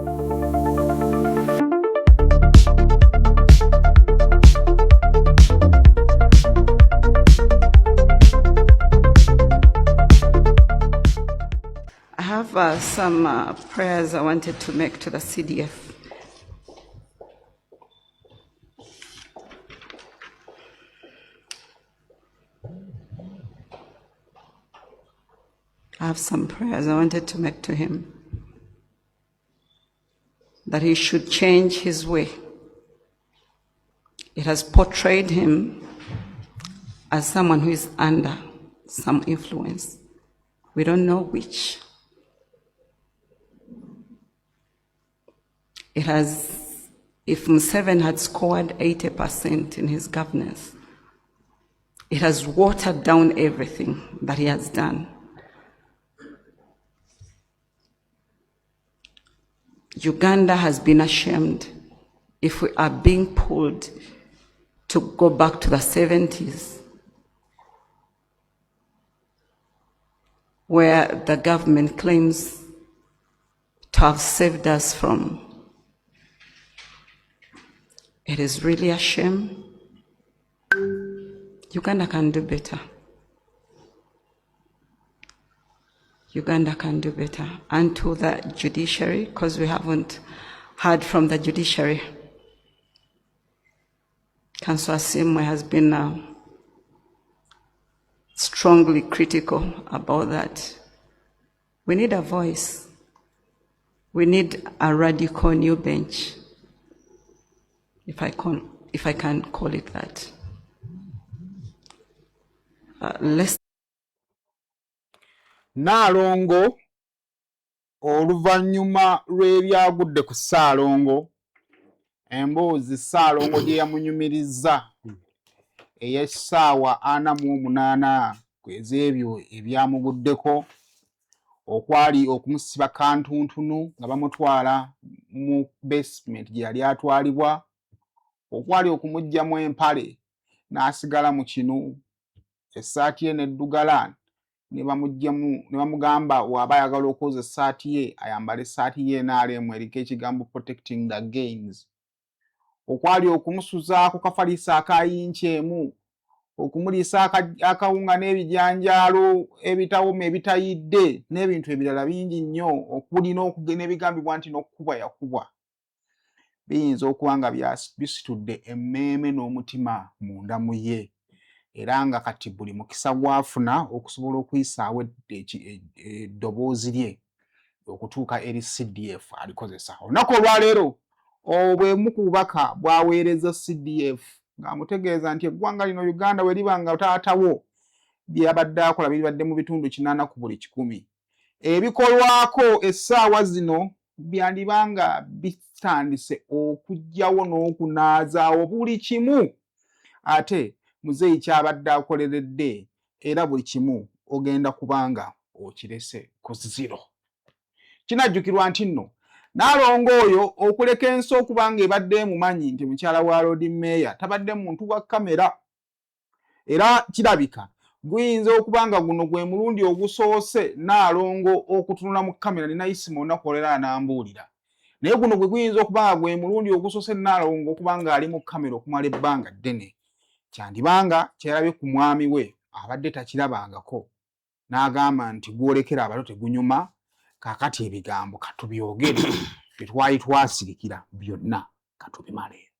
I have some prayers I wanted to make to the CDF. I have some prayers I wanted to make to him that he should change his way. It has portrayed him as someone who is under some influence. We don't know which. It has, if Museveni had scored 80% in his governance, it has watered down everything that he has done. Uganda has been ashamed if we are being pulled to go back to the 70s, where the government claims to have saved us from. It is really a shame. Uganda can do better. Uganda can do better. And to the judiciary, because we haven't heard from the judiciary. Councillor Asiimwe has been strongly critical about that. We need a voice. We need a radical new bench, if I can call it that. Let's Nnaalongo oluvannyuma lw'ebyagudde ku Ssaalongo, emboozi Ssaalongo gye yamunyumirizza ey'essaawa 48 ez'ebyo ebyamuguddeko okwali okumusiba kantuntunu nga bamutwala mu basement gye yali atwalibwa, okwali okumuggyamu empale n'asigala mu kinu essaati ye n'eddugala ne bamuggyamu ne bamugamba w'aba ayagala okwoza essaati ye ayambale essaati ye NRM eriko ekigambo protecting the gains, okwali okumusuza ku kafaliisa aka yinki emu, okumuliisa akawunga n'ebijanjaalo ebitawoma ebitayidde n'ebintu ebirala bingi nnyo, okuli n'ebigambibwa nti n'okukubwa yakubwa, biyinza okuba nga bisitudde emmeeme n'omutima munda mu ye, era nga kati buli mukisa gw'afuna okusobola okuyisaawo eddoboozi lye okutuuka eri CDF alikozesa. Olunaku olwaleero obwemu ku bubaka bw'aweereza CDF ng'amutegeeza nti eggwanga lino Uganda we liba nga taata wo by'abadde akola biribadde mu bitundu 80 ku buli 100. Ebikolwako essaawa zino byandiba nga bitandise okuggyawo n'okunaazaawo buli kimu ate muzeeyi ky'abadde akoleredde, era buli kimu ogenda kubanga okirese ku zero. Kinajjukirwa nti nno Nnaalongo oyo okuleka ensi okuba ng'ebadde emumanyi nti mukyala wa Loodi Meeya tabadde muntu wa kkamera, era kirabika guyinza okuba nga guno gwe mulundi ogusoose Nnaalongo okutunula mu kkamera. Nina Isima olunaku olwaleero anambuulira, naye guno gwe guyinza okuba nga gwe mulundi ogusoose Nnaalongo okuba ng'ali mu kkamera okumala ebbanga ddene. Kyandibanga kyeyalabye ku mwami we abadde takirabangako, n'agamba nti gwolekera abato tegunyuma, kaakati ebigambo katubyogere bye twali twasirikira byonna katubimale.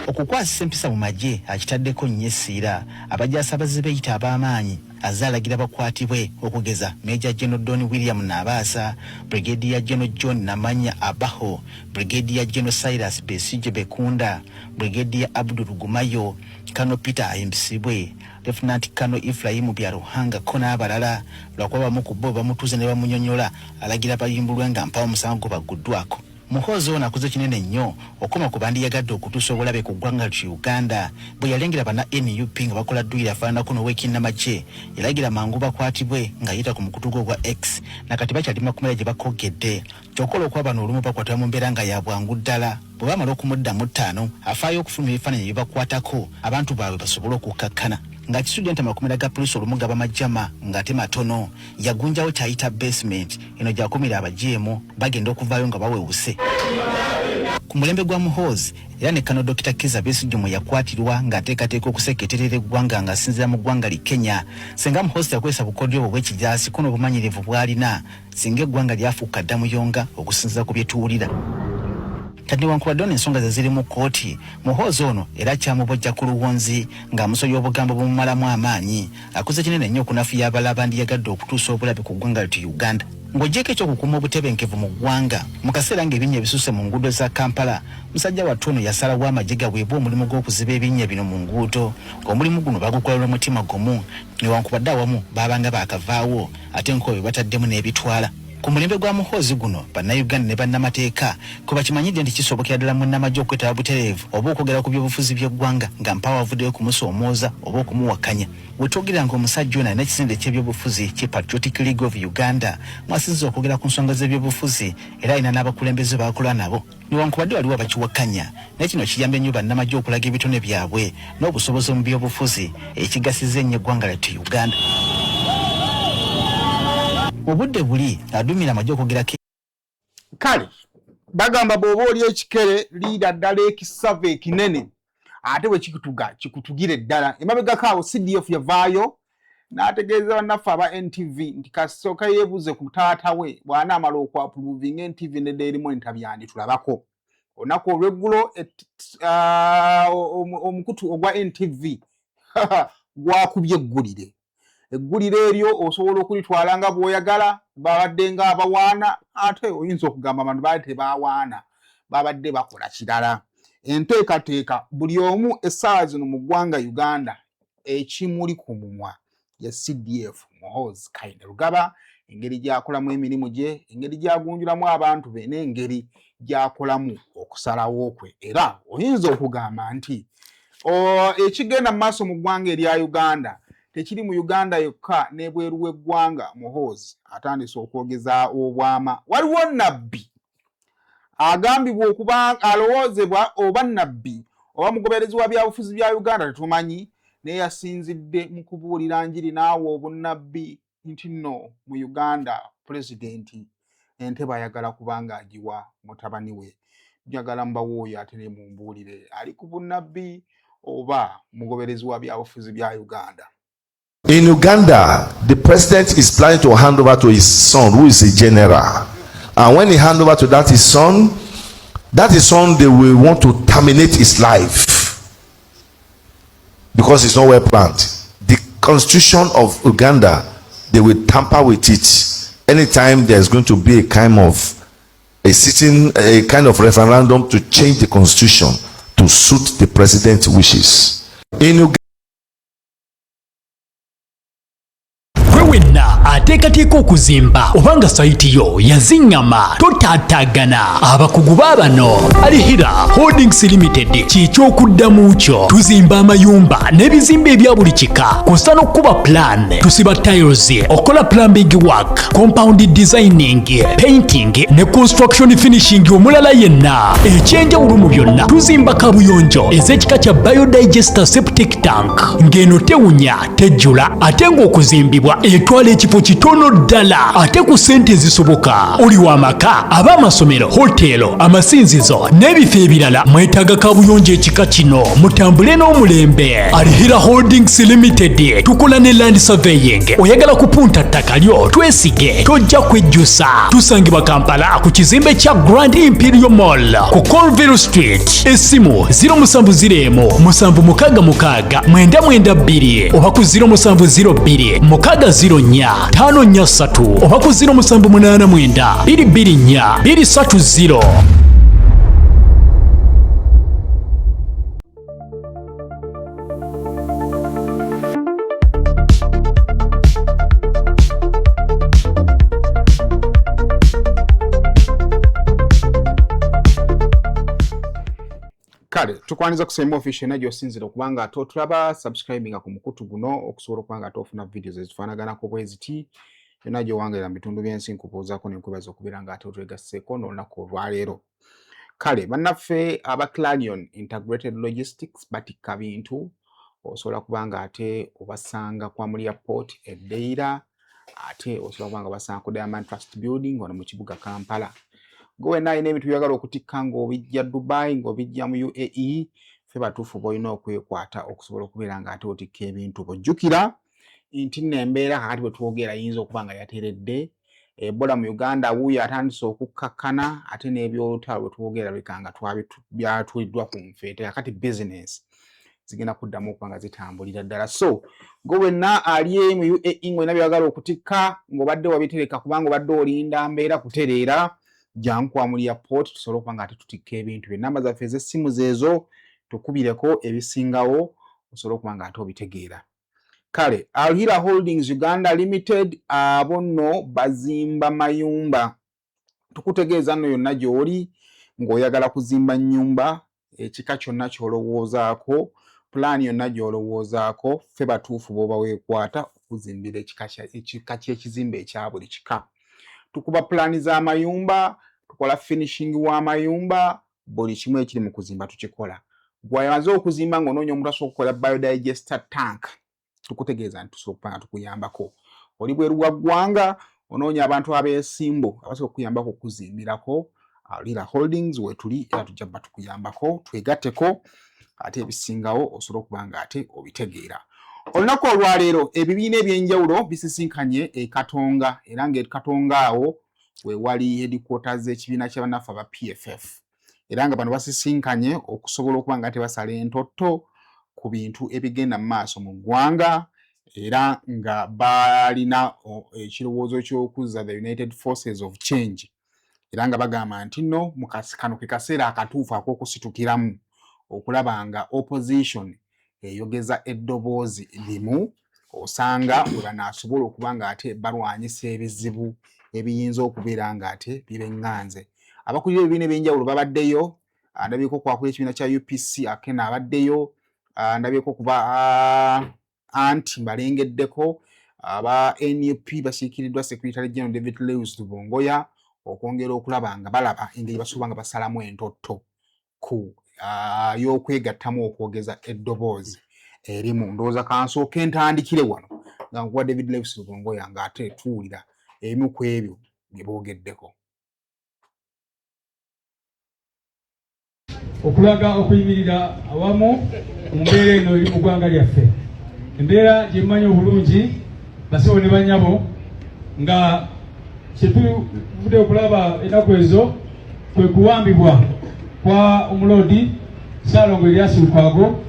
Okukwasisa empisa mu magye akitaddeko nnyo essiira. Abajaasi abazze beeyita ab'amaanyi azze alagira bakwatibwe okugeza Major General Don William Nabaasa, Brigadier General John Namanya Abaho, Brigadier General Cyrus Besigye Bekunda, Brigadier Abdul Rugumayo, Colonel Peter Ahimbisibwe, Lieutenant Colonel Ephraim Byaruhanga ko n'abalala lwakuba abamu ku bo bamutuuze ne bamunyonyola alagira bayimbulwe nga mpaawo musango gubagguddwako. Muhoozi ono akoze kinene nnyo okukoma ku bandiyagadde okutuusa obulabe ku ggwanga lye Uganda. Bwe yalengera banna nup nga bakola dduyiro afaananako n'owekinnamagye, yalagira mangu bakwatibwe ng'ayita ku mukutu gwe ogwa X na kati bakyali makomera gye bakogedde. Kyokka olw'okuba bano olumu bakwatibwa mu mbeera nga ya bwangu ddala, Bwe bamala okumuddamu ttaano, afaayo okufulumya ebifaananyi ebibakwatako abantu baabwe basobole okukkakkana. Ng'akisudde nti amakomera ga poliisi olumu gaba majama ng'ate matono, yagunjawo ky'ayita basement eno gy'akumira abajeemu bagenda okuvaayo nga bawewuse. Ku mulembe gwa Muhoozi era ne Kano Dokita Kizza Besigye mwe yakwatirwa ng'ateekateeka okuseketerera eggwanga ng'asinziira mu ggwanga li Kenya. Singa Muhoozi teyakozesa bukodyo obwo obw'ekijaasi ko n'obumanyirivu bw'alina, singa eggwanga lyafuuka dda muyonga okusinziira ku bye tuwulira. Kati newankubadde ono ensonga ze ziri mu kkooti, Muhoozi ono era akyamubojja ku luwonzi ng'amusoya obugambo obumumalamu amaanyi. Akoze kinene nnyo okunafuya abalala abandiyagadde okutuusa obulabe ku ggwanga lyattu Uganda. Ng'oggyeeko eky'okukuuma obutebenkevu mu ggwanga, mu kaseera ng'ebinnya bisusse mu nguudo za Kampala, musajja wattu ono yasalawo amagye gaweebwe omulimu gw'okuziba ebinnya bino mu nguudo. Omulimu guno bagukola n'omutima gumu newankubadde awamu baabanga baakavaawo ate enkuba be bataddemu n'ebitwala. Ku mulembe gwa Muhoozi guno, Bannayuganda ne bannamateeka kwe bakimanyidde nti kisobokera ddala munnamagye okwetaba butereevu oba okwogera ku byobufuzi by'eggwanga nga mpaawo avuddeyo kumusoomooza oba okumuwakanya. We twogerera ng'omusajja ono alina ekisinde ky'ebyobufuzi ki Patriotic League of Uganda mw'asinziza okwogera ku nsonga z'ebyobufuzi era alina n'abakulembeze b'akola nabo. Newankubadde waliwo abakiwakanya, naye kino kiyambye nnyo bannamagye okulaga ebitone byabwe n'obusobozi mu byobufuzi ekigasizza ennyo eggwanga lyattu Uganda. Mu budde buli aduumira amagye okwogerako. Kale bagamba bw'oba oli ekikere liira ddala ekisava ekinene ate bwe kikutuga kikutugire ddala. Emabegako awo CDF yavaayo n'ategeeza bannaffe aba NTV nti kasooka yeebuuze ku taata we bw'anaamala okwapuluvinga NTV ne Daily Monitor byanditulabako. Olunaku olw'eggulo omukutu ogwa NTV gwakubye eggulire. Eggulire eryo osobola okulitwala nga bw'oyagala, babadde nga abawaana ate oyinza okugamba abantu baali tebawaana, babadde bakola kirala. Enteekateeka buli omu essaawa zino mu ggwanga Uganda ekimuli ku mumwa ye CDF Muhoozi Kainerugaba, engeri gy'akolamu emirimu gye, engeri gy'agunjulamu abantu be n'engeri gy'akolamu okusalawo kwe. Era oyinza okugamba nti ekigenda mu maaso mu ggwanga erya Uganda tekiri mu Uganda yokka n'ebweru w'eggwanga. Muhoozi atandise okwogeza obwama. Waliwo nabbi agambibwa okuba alowoozebwa oba nabbi oba mugoberezi wa byabufuzi bya Uganda tetumanyi, naye yasinzidde mu kubuulira njiri n'awa obunnabbi nti nno mu Uganda pulezidenti entebe ayagala kubanga agiwa mutabani we. Njagala mbawe oyo ate ne mumbuulire ali ku bunnabbi oba mugoberezi wa byabufuzi bya Uganda. In Uganda, the president is planning to hand over to his son, who is a general. And when he hand over to that his son, that his son, they will want to terminate his life because it's not well planned. The constitution of Uganda, they will tamper with it anytime there's going to be a kind of a sitting, a kind of referendum to change the constitution to suit the president's wishes. In Uganda, Gwe wenna ateekateeka okuzimba oba nga sayiti yo yaziŋŋama totaataagana. Abakugu baabano Alihira Holdings Limited kyekyokuddamu kyo. Tuzimba amayumba n'ebizimbe ebya buli kika kw'ossa n'okukuba plan, tusiba tiles, okukola plumbing work, compound designing, painting ne construction finishing omulala yenna. Eky'enjawulo mu byonna tuzimba kabuyonjo ez'ekika kya biodigester septic tank ng'eno tewunya tejjula ate ng'okuzimbibwa etwala ekifo kitono ddala ate ku ssente ezisoboka. Oli w'amaka, ab'amasomero, hoteero, amasinzizo n'ebifo ebirala mwetaaga kabuyonjo ekika kino, mutambule n'omulembe. Alihira Holdings Limited tukola ne land surveying. Oyagala kupunta ttaka lyo, twesige, tojja kwejjusa. Tusangibwa Kampala ku kizimbe kya Grand Imperial Mall ku Colville Street. Essimu 070 766 992 oba ku 0702 604 543 oba ku 0789 224 230. Kale tukwaniza ku Same Official na gy'osinzira okuba nga ate otulaba, subscribinga ku mukutu guno okusobola okuba nga ate ofuna videos ezifaanaganako bwe ziti yonna gy'owangalira mu bitundu by'ensi. Nkubuuzaako ne nkwebaza okubeera nga ate otwegasseeko n'olunaku olwaleero. Kale bannaffe aba Clarion Integrated Logistics batikka bintu, osobola kuba nga ate obasanga kwa Mulya Port e Deira, ate osobola kuba nga obasanga ku Diamond Trust Building wano mu kibuga Kampala. Gwe wenna alina ebintu by'oyagala okutikka ng'obijja Dubai, ng'obijja mu UAE, ffe batuufu b'olina okwekwata okusobola okubeera nga ate otikka ebintu. Bw'ojjukira nti nno embeera kakati bwe twogera eyinza okuba nga yateredde. Ebola mu Uganda wuuyo atandise okukkakkana, ate n'ebyolutalo bwe twogera leka nga byatuuliddwa ku nfeete. Kakati bizinensi zigenda kuddamu okuba nga zitambulira ddala. So gwe wenna ali mu UAE ng'olina by'oyagala okutikka ng'obadde wabitereka kubanga obadde olinda mbeera kutereera, jangu kwa Mulya Port tusobole okuba nga ate tutikka ebintu bye. Namba zaffe ez'essimu zeezo, tukubireko ebisingawo osobole okuba nga ate obitegeera. Kale Alhira Holdings Uganda Limited abo nno bazimba mayumba. Tukutegeeza nno yonna gy'oli ng'oyagala kuzimba nnyumba, ekika kyonna ky'olowoozaako, pulaani yonna gy'olowoozaako, ffe batuufu b'oba weekwata okuzimbira ekika ky'ekizimbe ekya buli kika. Tukuba pulaani z'amayumba, tukola finishing w'amayumba, buli kimu ekiri mu kuzimba tukikola. Gw'amaze okuzimba ng'onoonya omuntu asobola okukola biodigester tank, tukutegeeza nti tusobola okuba nga tukuyambako. Oli bweru wa ggwanga onoonya abantu abeesimbu abasobola okukuyambako okukuzimbirako, Alira Holdings weetuli era tujja bba tukuyambako, twegatteko ate ebisingawo osobola okuba nga ate obitegeera. Olunaku olwaleero ebibiina eby'enjawulo bisisinkanye e Katonga, era ng'e Katonga awo we wali headquarters z'ekibiina kya bannaffe aba PFF, era nga bano basisinkanye okusobola okuba nga tebasala entotto ku bintu ebigenda mu maaso mu ggwanga, era nga balina ekirowoozo ky'okuzza the United Forces of Change, era nga bagamba nti nno kano ke kaseera akatuufu ak'okusitukiramu okulaba nga opposition eyogeza eddoboozi limu, osanga we banaasobola okuba ng'ate balwanyisa ebizibu ebiyinza okubeera ng'ate bibeŋŋanze. Abakulira ebibiina ebyenjawulo babaddeyo, ndabyeko kwakulira ekibiina kya UPC Akena abaddeyo, ndabyeko kuba anti mbalengeddeko aba NUP bakiikiriddwa Secretary General David Lewis Lubongoya, okwongera okulaba nga balaba engeri basobola nga basalamu entotto ku y'okwegattamu okwogeza eddoboozi erimu. Ndowooza kansooke ntandikire wano nga nkuwa David Lewis Lubongoya ng'ate tuwulira ebimu ku ebyo bye boogeddeko. Okulaga okuyimirira awamu mu mbeera eno eri mu ggwanga lyaffe, embeera gye mmanyi obulungi, basebo ne banyabo, nga kyetuvudde okulaba ennaku ezo kwe kuwambibwa kwa omuloodi Ssaalongo Erias Lukwago,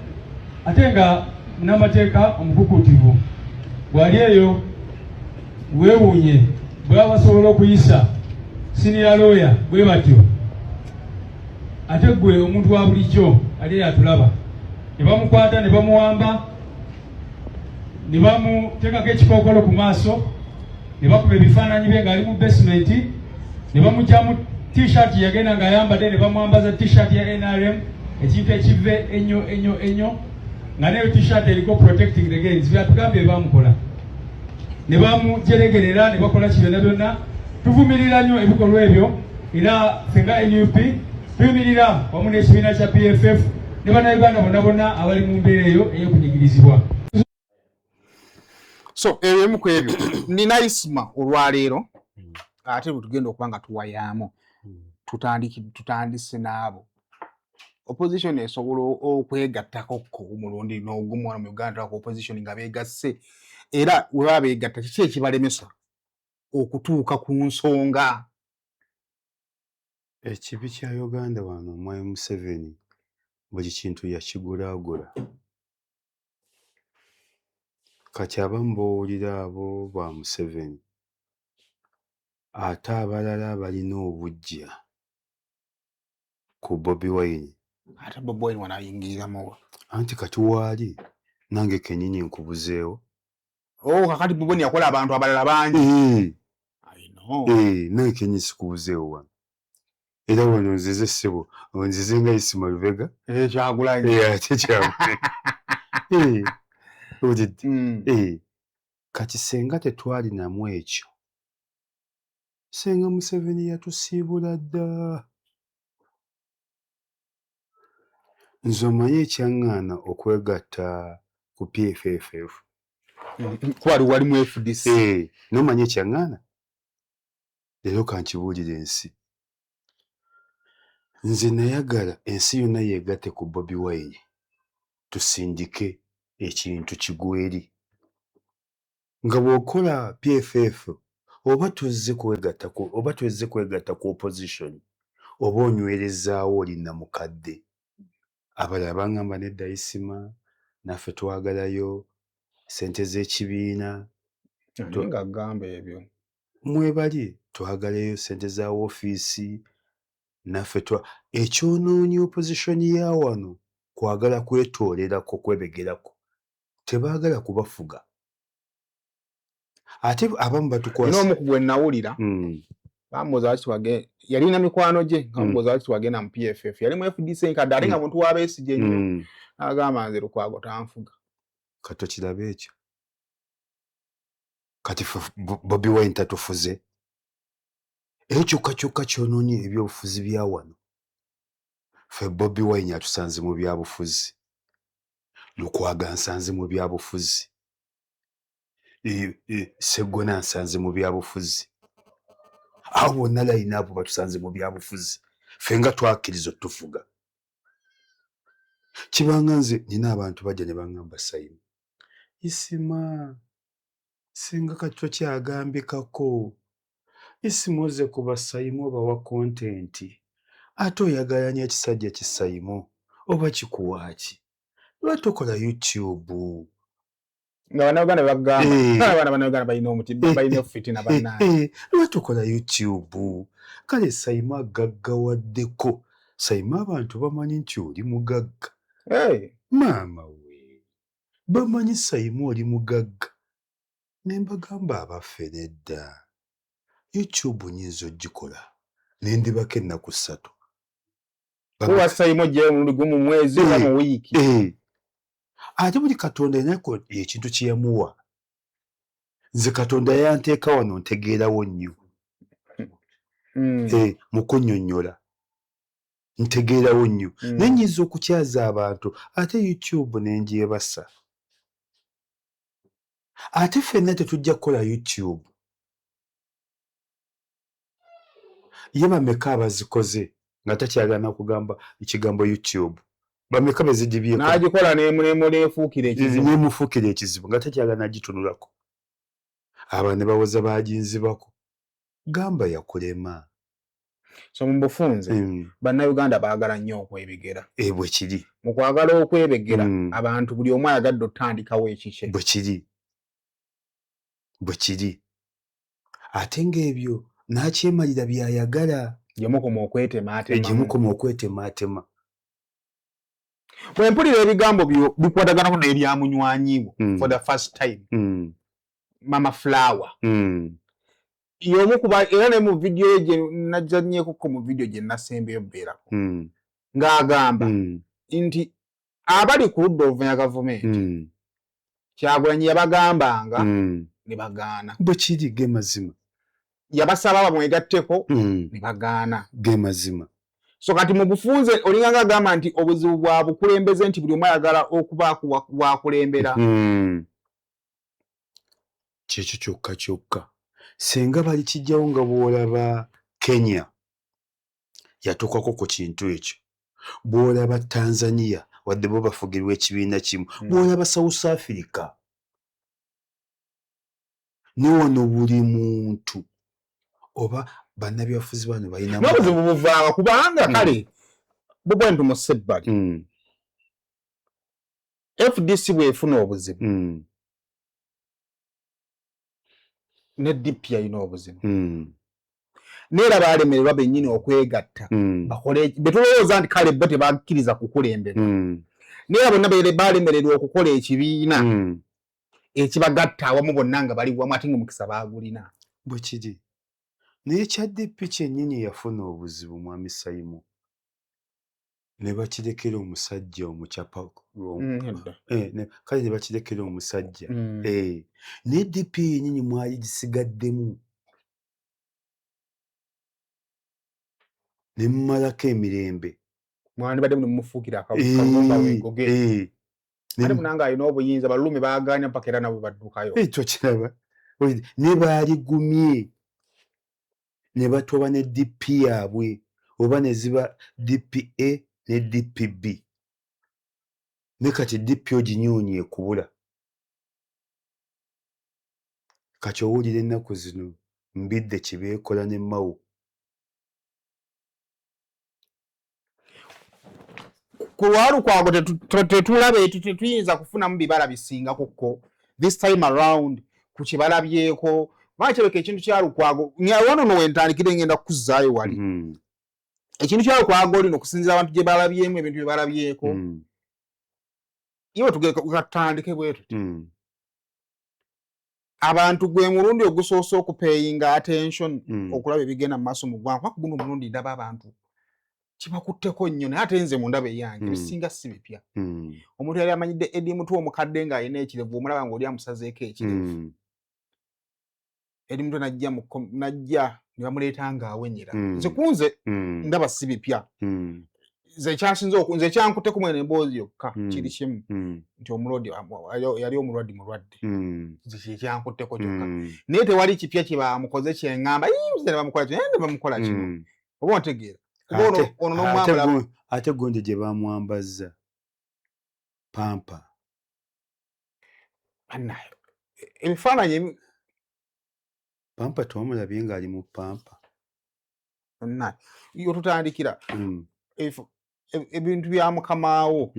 ate nga munnamateeka omukukuutivu bw'ali eyo. Weewuunye bwe baba basobola okuyisa senior lawyer bwe batyo, ate ggwe omuntu wa bulijjo ali eyo atulaba. Ne bamukwata ne bamuwamba ne bamuteekako ekikookolo ku maaso, ne bakuba ebifaananyi bye ng'ali mu basement, ne bamugyamu t-shirt yagenda ng'ayambadde, ne bamwambaza t-shirt ya NRM, ekintu ekive ennyo ennyo ennyo, nga neyo t-shirt eriko protecting the gains. Byatugambye bamukola ne bamujeregerera ne bakola ki byonna byonna. Tuvumirira nnyo ebikolwa ebyo, era ffe nga NUP tuyimirira wamu n'ekibiina kya PFF ne bannayuganda bonna bonna abali mu mbeera eyo ey'okunyigirizibwa. So ebimu ku ebyo nina Isma olwaleero, ate bwe tugenda okuba nga tuwayaamu, tutandise n'abo opposition esobola okwegattako ko omulundi n'ogumu wano mu Uganda ku opposition nga beegasse, era we baba beegatta kiki ekibalemesa okutuuka ku nsonga? Ekibi kya Uganda wano, Mwami Museveni buli kintu yakigulaagula. Kati abamu b'owulira abo ba Museveni, ate abalala balina obuggya ku Bobi Wine. Ate Bobi Wine wano ayingiriramu? Anti kati waali nange kennyini nkubuzeewo. Oh, kakati Bobi Wine yakola abantu abalala bangi. I know. Nange kennyini sikubuzeewo wano. Era wano nzize ssebo, nzize nga Isma Lubega. Kyagulanyi. Ate Kyagulanyi. Owulidde? Kati senga tetwalinamu ekyo, senga Museveni yatusiibula dda. Nze omanyi ekyaŋŋaana okwegatta ku PFFF? Kwali wali mu FDC. Eh, n'omanyi ekyaŋŋaana? Leero kankibuulire ensi. Nze nayagala ensi yonna yeegatte ku Bobi Wine tusindike ekintu kigweri. Nga bw'okola PFF oba tozze kwegatta ku oba tozze kwegatta ku opposition oba onywerezaawo oli namukadde. Abalala bangamba nedda Isima naffe twagalayo ssente z'ekibiina. Ani ng'agamba ebyo? Mwebali twagalayo ssente za woofiisi naffe twa ekyonoonye opposition ya wano kwagala kwetoolerako kwebegerako tebaagala kubafuga ate abamu batukwasa. Nina omu ku gwe nawulira bamubuuza lwaki wage yalina mikwano gye nga bamubuuza lwaki wagenda mu PFF yali mu FDC nkadde ate nga muntu wa Besigye nnyo n'agamba nze Lukwago tanfuga. Kati okiraba ekyo kati Bobi Wine tatufuze era kyokka kyokka kyonoonye ebyobufuzi bya wano. Ffe Bobi Wine atusanze mu byabufuzi, Lukwago ansanze mu byabufuzi, Sseggona ansanze mu byabufuzi, abo bonna layini abo batusanze mu byabufuzi. Ffe nga twakkiriza otufuga. Kibanga nze nina abantu bajja ne bangamba Sayimu Isima singa kati tokyagambikako Isima oze ku basayimu obawa kontenti ate oyagala nnyo ekisajja kisayimu oba kikuwaaki lwaki tokola YouTube nga bannayuganda bagamba abaana bannayuganda balina omutima balina fitina bannange lwaki tokola YouTube kale Sayimu agaggawaddeko Sayimu abantu bamanyi nti oli mugagga maama we bamanyi Sayimu oli mugagga ne mbagamba abaffe nedda YouTube nyinza ogikola ne ndibako ennaku 3 kuwa Sayimu ojjayo omulundi gumu mu mwezi oba mu wiiki ate buli Katonda alina ekintu kye yamuwa. Nze Katonda yanteeka wano ntegeerawo nnyo mu kunnyonnyola ntegeerawo nnyo naye nnyinza okukyaza abantu ate YouTube ne ngyebasa. Ate ffenna tetujja kukola YouTube. Ye bameka abazikoze nga takyagana kugamba ekigambo YouTube bameka bezidibyeko n'agikola nemufuukira ekizibu nemufuukira ekizibu nga takyagana gitunulako aba ne bawoza baginzibako gamba yakulema. So mu bufunze bannayuganda baagala nnyo okwebegera. Bwe kiri. Mu kwagala okwebegera abantu buli omu ayagadde otandikawo ekikye. Bwe kiri. Bwe kiri. Ate ng'ebyo n'akyemalira by'ayagala. Gye mukoma okwetematema. Gye mukoma okwetematema. Bwe mpulira ebigambo byo bikwataganako n'ebya munywanyi wo for the first time. Mama Flower. Y'omu kuba era ne mu vidiyo ye gye najjanyeko mu vidiyo gye nasembeyo bbeerako. Ng'agamba nti abali ku ludda oluvuganya gavumenti Kyagulanyi yabagambanga ne bagaana. Bwe kiri ge mazima. Yabasaba bamwegatteko ne bagaana. Ge mazima. So kati mu bufunze olinga ng'agamba nti obuzibu bwa bukulembeze nti buli omu ayagala okubaako wakulembera. Kyekyo kyokka kyokka. Singa balikijjawo nga bw'olaba Kenya yatuukako ku kintu ekyo, bw'olaba Tanzania wadde bo bafugirwa ekibiina kimu, bw'olaba South Africa ne wano buli muntu oba bannabyabufuzi bano balina n'obuzibu buvaaba kubanga kale bubwe nti mu sebbali FDC bw'efuna obuzibu ne DP yalina obuzibu neera baalemererwa bennyini okwegatta bakole betulowooza nti kale bo tebakkiriza kukulemberwa neera bonna baalemererwa okukola ekibiina ekibagatta awamu bonna nga bali wamu ate ng'omukisa baagulina. Bwe kiri. Naye ekya DP kyennyini yafuna obuzibu mwami Sayimu ne bakirekera omusajja omukyapa kale ne bakirekera omusajja naye DP yennyini mwali gisigaddemu ne mumalako emirembe Mwandibadde muno mumufuukira akabumba wengoge. Ate munange alina obuyinza, balume baagaanya mpaka era nabo baddukayo. Tokiraba, ne baaligumye ne batoba ne DP yaabwe oba ne ziba DPA ne DPB, ne kati DP oginyuunyi ekubula. Kati owulira ennaku zino mbidde kibeekola ne Mao. Ku lwa Lukwago tetulaba, tetuyinza kufunamu bibala bisingako ko this time around ku kibalabyeko, kubanga kirabika ekintu kya Lukwago wano no wentandikire ngenda kukuzzaayo wali. Ekintu kya Lukwago lino okusinziira abantu gye balabyemu ebintu bye balabyeko, iwe tugatandike bwe tuti. Abantu gwe mulundi ogusoose okupayinga attention okulaba ebigenda mu maaso mu ggwanga, kuba ku guno omulundi ndaba abantu kibakutteko nnyo, naye ate nze mu ndaba eyange ebisinga si bipya. Omuntu yali amanyidde Eddie Mutwe omukadde ng'alina ekirevu, omulaba ng'oli amusazeeko ekirevu. Eddie Mutwe najja najja ne bamuleeta ng'awenyera. Nze kunze ndaba si bipya. Nze ekyasinze nze ekyankutteko mwene emboozi yokka kiri kimu nti omulodi yali omulwadde mulwadde. Nze kyekyankutteko kyokka, naye tewali kipya kye bamukoze kyeŋŋamba nze ne bamukola kino, ne bamukola kino, oba ontegeera? Kuba ono n'omwambala Ate gundi gye bamwambazza pampa. Bannaye, ebifaananyi Pampa twamulabye ng'ali mu pampa. Bannaye, yo tutandikira ebintu bya mukamaawo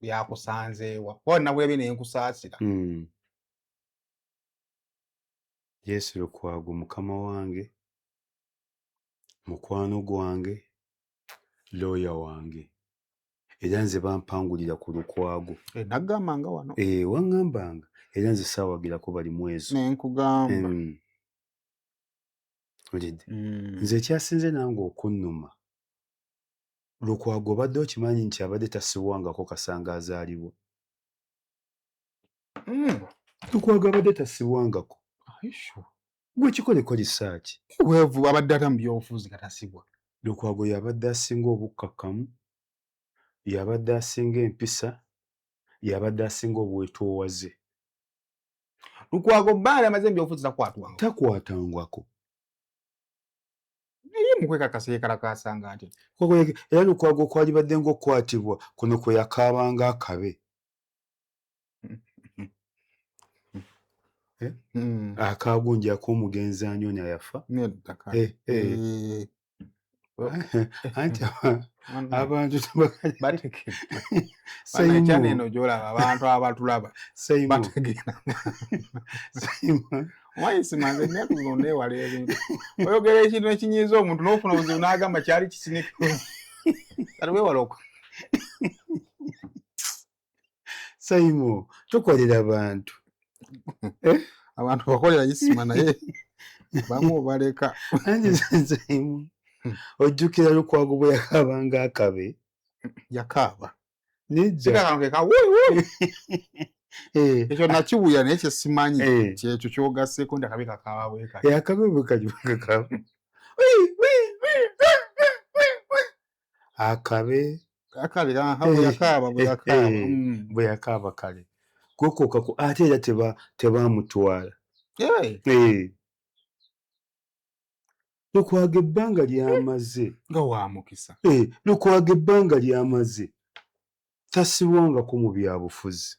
byakusanzeewa, kuba nabulabye naye nkusaasira. Yesu Lukwago mukama wange, mukwano gwange, looya wange, era nze bampangulira ku Lukwago. Eh, naggambanga wano. Eh, waŋŋambanga, era nze saawagirako bali mwezo. Nenkugamba. Olidde? Nze ekyasinze nange okunnuma, Lukwago obadde okimanyi nti abadde tasibwangako kasanga azaalibwa? Lukwago abadde tasibwangako. Are you sure? Gwe kikoleko research. Weevu abadde ata mu byobufuzi nga tasibwa. Lukwago yabadde asinga obukkakkamu, yabadde asinga empisa, yabadde asinga obwetoowaze. Lukwago bbaali amaze mu byobufuzi takwatwanga. Takwatangwako. Naye mukwekakasa yekalakaasanga ati. Era Lukwago kwalibadde ng'okukwatibwa kuno kwe yakaabanga akabe. Eh? Akagunja ak'omugenzi anyonya yafa. Nedda. Eh, eh. Anti abantu bategeera. Ekyana eno gy'olaba abantu abatulaba bategeera. Omanyi simanze ennaku zino neewala ebintu. Oyogera ekintu ekinyiiza omuntu n'ofuna obuzibu n'agamba kyali kisinika. Kati weewala oku. Saimo, tukolera bantu. Abantu bakolera Isima naye bamu obaleka. Anti Saimo, ojjukira Lukwago bwe yakaabanga akabe? Yakaaba. Nedda. Sika kano ke ka wuyi wuyi. Ekyo nakiwulira naye kye simanyi kyekyo ky'ogasseeko nti akabe kakaaba bwe kati. Akabe bwe kati kakaaba. Akabe. Akabe bwe yakaaba bwe yakaaba. Bwe yakaaba kale. Gwekokako ate era tebamutwala. Lukwago ebbanga lyamaze. Nga wa mukisa. Lukwago ebbanga lyamaze tasibwangako mu byabufuzi.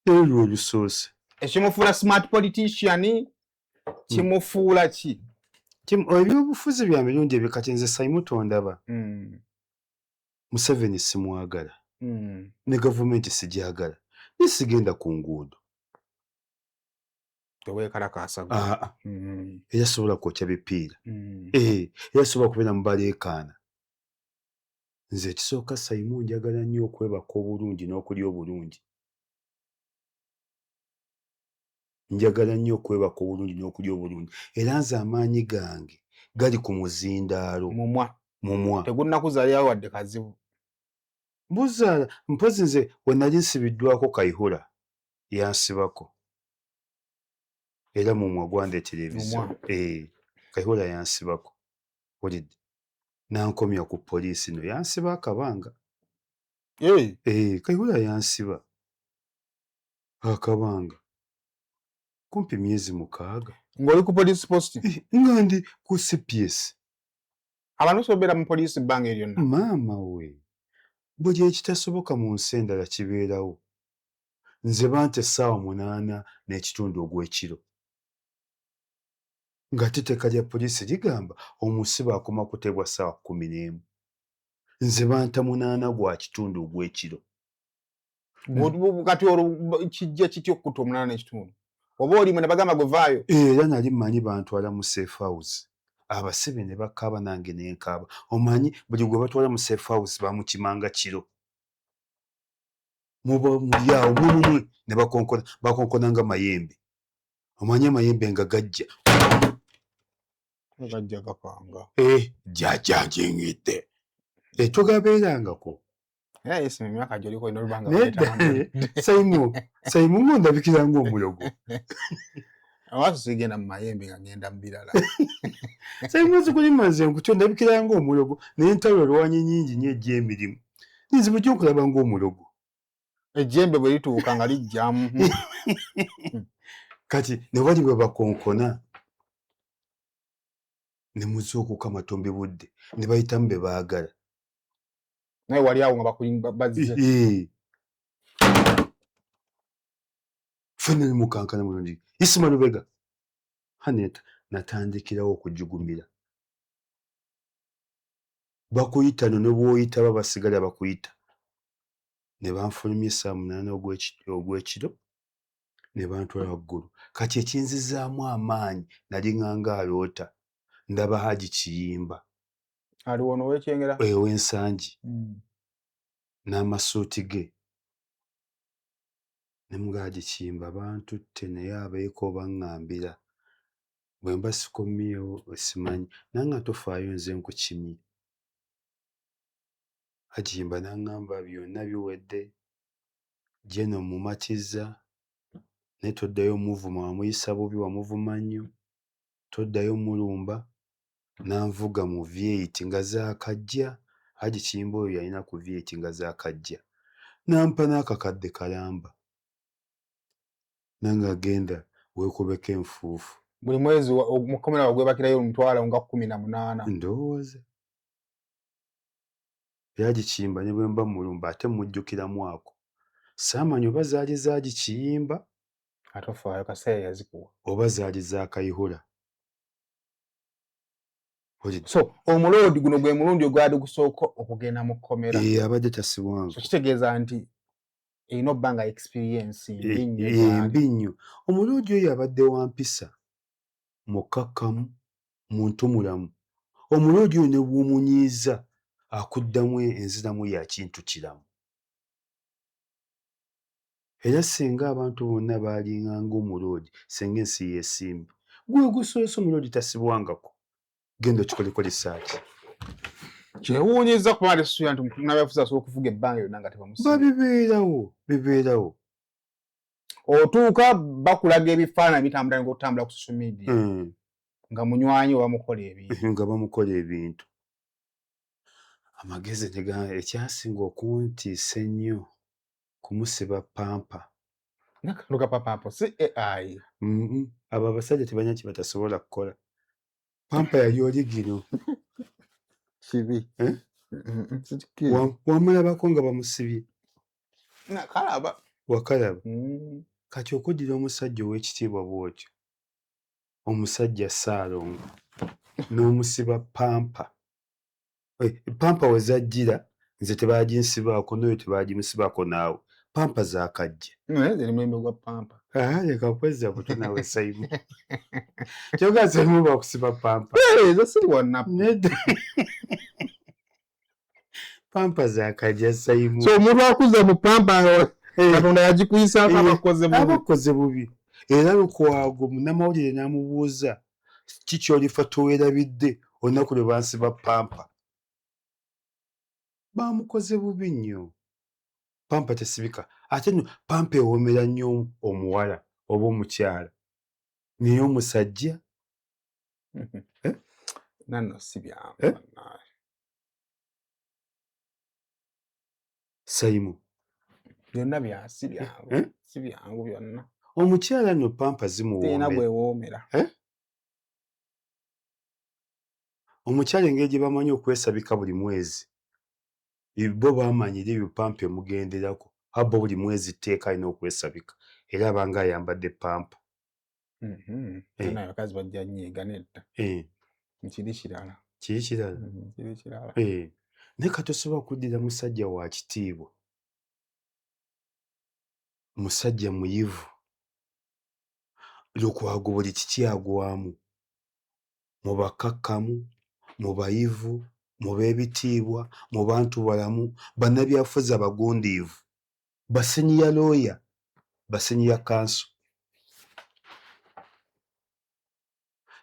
Era lwe lusoose. Ekimufuula smart politician kimufuula ki? Ebyobufuzi bya mirundi ebyo kati nze Saimu tondaba. Museveni simwagala. Ne gavumenti sigyagala. Naye sigenda ku nguudo. Teweekalakaasa. Era sobola kwokya bipiira. Era sobola kubeera mu baleekaana. Nze ekisooka Saimu njagala nnyo okwebaka obulungi n'okulya obulungi. Njagala nnyo okwebaka obulungi n'okulya obulungi. Era nze amaanyi gange gali ku muzindaalo. Mumwa. Mumwa. Tegunnakuzaalirawo wadde kazibu. Buzaala mpozi nze we nali nsibiddwako Kayihura yansibako. Era mumwa gwandeetera ebizibu. Kayihura yansibako. Owulidde? Nankomya ku poliisi no yansiba akabanga. Eh, Kayihura yansiba akabanga kumpi myezi 6. Ng'oli ku police post? Eh, nga ndi ku CPS. Abantu sobeera mu poliisi ebbanga eryo lyonna? Maama we, buli ekitasoboka mu nsi endala kibeerawo. Nze banta essaawa 8:30 ogw'ekiro, ng'ate etteeka lya poliisi ligamba omusibe akoma kuteebwa ssaawa 11. Nze banta 8:15 ogw'ekiro. Kati olwo kijja kitya okukutta 8:15? Oba olimu ne bagamba gwe vaayo? Era nali mmanyi bantwala mu safe house. Abasibe ne bakaaba, nange ne nkaaba. Omanyi buli gwe batwala mu safe house bamukimanga kiro, muba muli awo mumumwe ne bakonkona, bakonkona nga mayembe. Omanyi amayembe nga gajja Gajja gapanga. Eh, jjajja njingidde, togabeerangako. Era yesi emyaka gyoliko olina olubanga. Nedda, Saimu, Saimu, ng'ondabikira ng'omulogo. Awaaso sigenda mu mayembe, nga ngenda mu birala. Saimu, zikulima nze nkutyo ndabikira ng'omulogo, naye entalo olwanyi nyingi nnyo egy'emirimu, nze bujja okulaba ng'omulogo. Ejjembe bwe lituuka nga lijjamu. Kati ne wali bwe bakonkona ne muzuukuka matumbi budde ne bayitamu be baagala. Naye wali awo nga bakulimba bazze. Eh. Ffenna ne mukankana mulungi. Isima Lubega haneta natandikirawo okujugumira. Bakuyita no ne bw'oyitaba basigala bakuyita. Ne banfulumya essaawa 8 ogw'ekiro ne bantwala waggulu. Kati ekinzizaamu amaanyi, nali nganga aloota ndaba Haji Kiyimba. Aliwo n'owekyengera. Ow'ensangi n'amasuuti ge. Ne mugamba, Haji Kiyimba, bantutte naye abeeko baŋŋambira bwe mba sikomyewo simanyi. Nanga tofaayo, nze nkukimye. Haji Kiyimba n'aŋŋamba byonna biwedde, Jeno mumatiza, naye toddayo muvuma, wamuyisa bubi, wamuvuma nnyo, toddayo mulumba. N'anvuga mu V8 nga zaakajja. Haji Kiyimba oyo yalina ku V8 nga zaakajja, n'ampa n'akakadde kalamba, nange agenda weekubeko enfuufu. Buli mwezi mukomera wagwebakirayo omutwalo nga 18. Ndowooza era Haji Kiyimba ne bwe mba mulumba ate mujjukiramu ako. Saamanya oba zaali za Haji Kiyimba Ate ofaayo, kaseera yazikuwa. oba zaali za Kayihura. So omuloodi guno gwe mulundi ogwali gusooka okugenda mu kkomera? Eh, abadde tasibwangu. So kitegeeza nti erina obba nga experience mbi nnyo. Embi nnyo. Omulundi oyo abadde wa mpisa, mukkakkamu, muntu mulamu. Omulundi oyo ne bw'omunyiiza akuddamu enziramu ya kintu kiramu. Era singa abantu bonna baalinganga omuloodi, singa ensi yeesimbye. Gwe gusoose omuloodi tasibwangako, genda okikoleko research. Kyewuunyizza kuba tesuubira nti munabyabufuzi asobola okufuga ebbanga yonna nga tebamusiba. Babibeerawo, bibeerawo. Otuuka bakulaga ebifaananyi bitambula ngaotambula ku social media nga munywanyi oba mukola ebintu. Nga bamukola ebintu. Amagezi ekyasinga okuntiisa ennyo kumusiba pamper. Nakantu kapapampo si AI? Abo abasajja tebalina kye batasobola kukola. Pamper yali oligino. Kibi. Eh? Wamulabako nga bamusibye? Nakalaba. Wakalaba? Kati okuddira omusajja ow'ekitiibwa bw'otyo, omusajja Ssaalongo, n'omusiba pamper. Pamper we zajjira nze tebaginsibaako, n'oyo tebagimusibaako naawe. Pamper zaakajja. Naye nze mulembe gwa pamper. Leka kwezza buto naawe Saimu. Kyokka Saimu bakusiba pamper. Ezo siri wannapu. Nedda. Pamper zaakajja, Saimu. So omuntu akuze mu pamper, Katonda yagikuyisaako, abakoze bubi. Abakoze bubi. Era Lukwago munnamawulire n'amubuuza, ki ky'olifa towerabidde olunaku lwe bansiba pamper? Bamukoze bubi nnyo. Pamper tesibika. Ate nno pamper ewoomera nnyo omuwala oba omukyala, naye omusajja Nanno si byangu. Eh? Bannange. Saimo byonna bya si byangu Eh? si byangu byonna Omukyala nno pampa terina zimuwoomera. gwewoomera. Eh? Omukyala engeri gye bamanyi okwesabika buli mwezi, bo bamanyira ebyo pampa emugenderako. Abo buli mwezi tteeka alina okwesabika era abanga ayambadde pampa. Eh. Naye abakazi bajja nyiiga nedda. Kiri kirala. Kiri kirala. Kiri kirala. Naye kati tosobola kuddira musajja wa kitiibwa, musajja muyivu, Lukwago buli kiki agwamu, mu bakkakkamu, mu bayivu, mu b'ebitiibwa, mu bantu balamu, bannabyabufuzi abagundiivu, baseniya looya, baseniya kanso.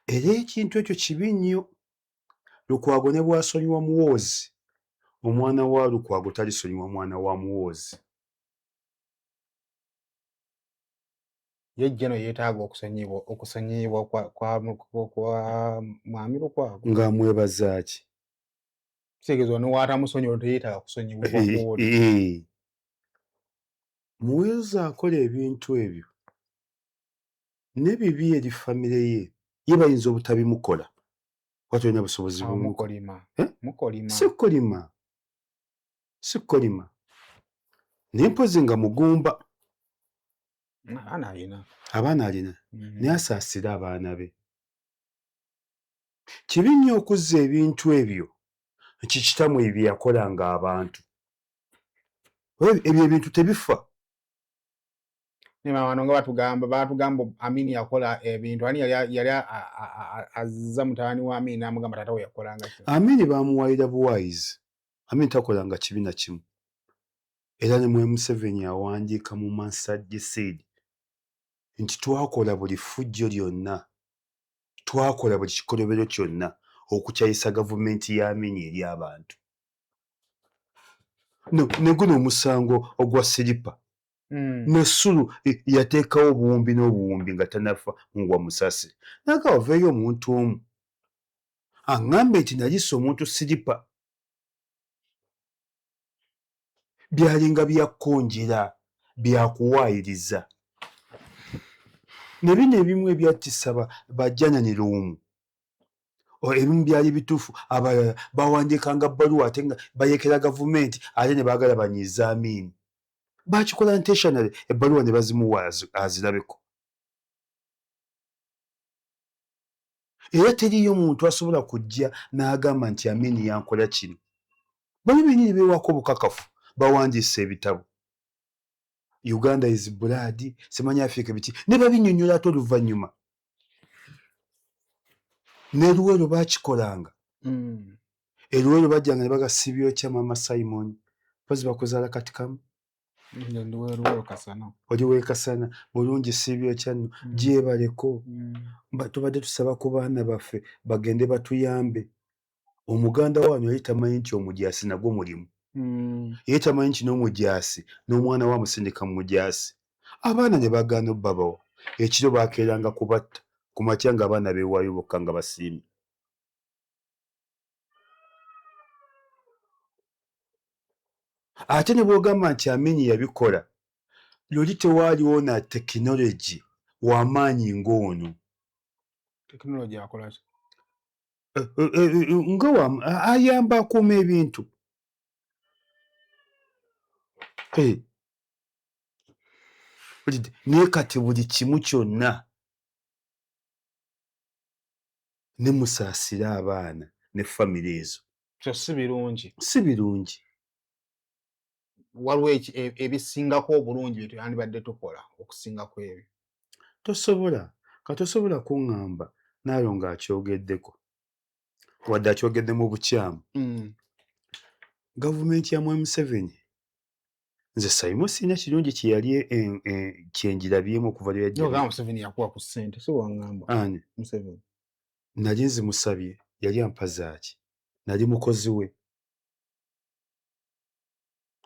Era ekintu ekyo kibi nnyo. Lukwago ne bw'asonyiwa Muhoozi, omwana wa Lukwago talisonyiwa mwana wa Muhoozi. Ye General yeetaaga okusonyiyibwa kwa Mwami Lukwago. Ng'amwebaza ki? Kitegeeza ne w'atamusonyiwa teyeetaaga kusonyiyibwa kw'oli. Muhoozi akola ebintu ebyo n'ebibi eri famire ye, ye bayinza obutabimukola kuba tolina busobozi bumukola. Mukolima. Eh? Mukolima. Si kukolima, si kukolima, naye mpozi nga mugumba. Abaana alina. Abaana alina, naye asaasire abaana be. Kibi nnyo okuzza ebintu ebyo nti kitammwe bye yakolanga abantu. Ebyo ebintu tebifa. Ne bano nga batugamba Amini yakola ebintu. Ani yali azza mutabani wa Amini n'amugamba taata we yakolanga ki? Amini bamuwayira buwayizi. Amini takolanga kibi na kimu. Era ne Mwami Museveni awandiika mu Mansard Said nti twakola buli ffujjo lyonna, twakola buli kikolobero kyonna okukyayisa gavumenti ya Amini eri abantu. Ne guno omusango ogwa siripa. Nasulu yateekawo obuwumbi n'obuwumbi nga tannafa ngwa musasi. Naga waveeyo omuntu omu aŋŋambe nti nalisa omuntu siripa. Byalinga bya kkonjera, bya kuwaayiriza. Ne bino ebimu ebyattisa bajjanani Luwum, ebimu byali bituufu, abalala bawandiikanga bbaluwa ate nga bayeekera gavumenti ate ne baagala banyiize Amini. Baakikola intentionally, ebbaluwa ne bazimuwa azirabeko. Era teriiyo muntu asobola kujja n'agamba nti Amini yankola kino. Bano bennyini beewaako obukakafu, bawandiise ebitabo. Uganda is blood, simanyi Africa biki, ne babinnyonnyola ate oluvannyuma. Ne Luweero baakikolanga. E Luweero bajjanga ne baga sibyokya Mama Simon, mpozi bakuzaala kati kamu. Ndi w'e Luweero Kasana. Oli w'e Kasana, bulungi sibyokya nno, gyebaleko. Tubadde tusaba ku baana baffe bagende batuyambe. Omuganda wano yali tamanyi nti omujaasi nagwo mulimu. Ye tamanyi nti n'omujaasi n'omwana we amusindika mu mujaasi. Abaana ne bagaana obbabawa. Ekiro baakeeranga kubatta, ku makya ng'abaana beewaayo bokka nga basiimye. Ate ne bw'ogamba nti Amini yabikola, luli tewaaliwo na tekinologi w'amaanyi ng'ono. Tekinologi akola ki? Nga ayamba akuuma ebintu. Naye kati buli kimu kyonna ne musaasire abaana ne famire ezo. So si birungi. Si birungi. Waliwo ebisingako obulungi bye twandibadde tukola okusingako ebyo. Tosobola, katosobola kuŋŋamba Naalongo akyogeddeko. Wadde akyogedde mu bukyamu. Gavumenti ya Mwami Museveni nze Saimo sirina kirungi kye yali kye ngirabyemu okuva lwe yajja. Ogamba Museveni yakuwa ku ssente, si waŋŋamba? Ani? Museveni. Nali nzimusabye, yali ampa zaaki? Nali mukozi we.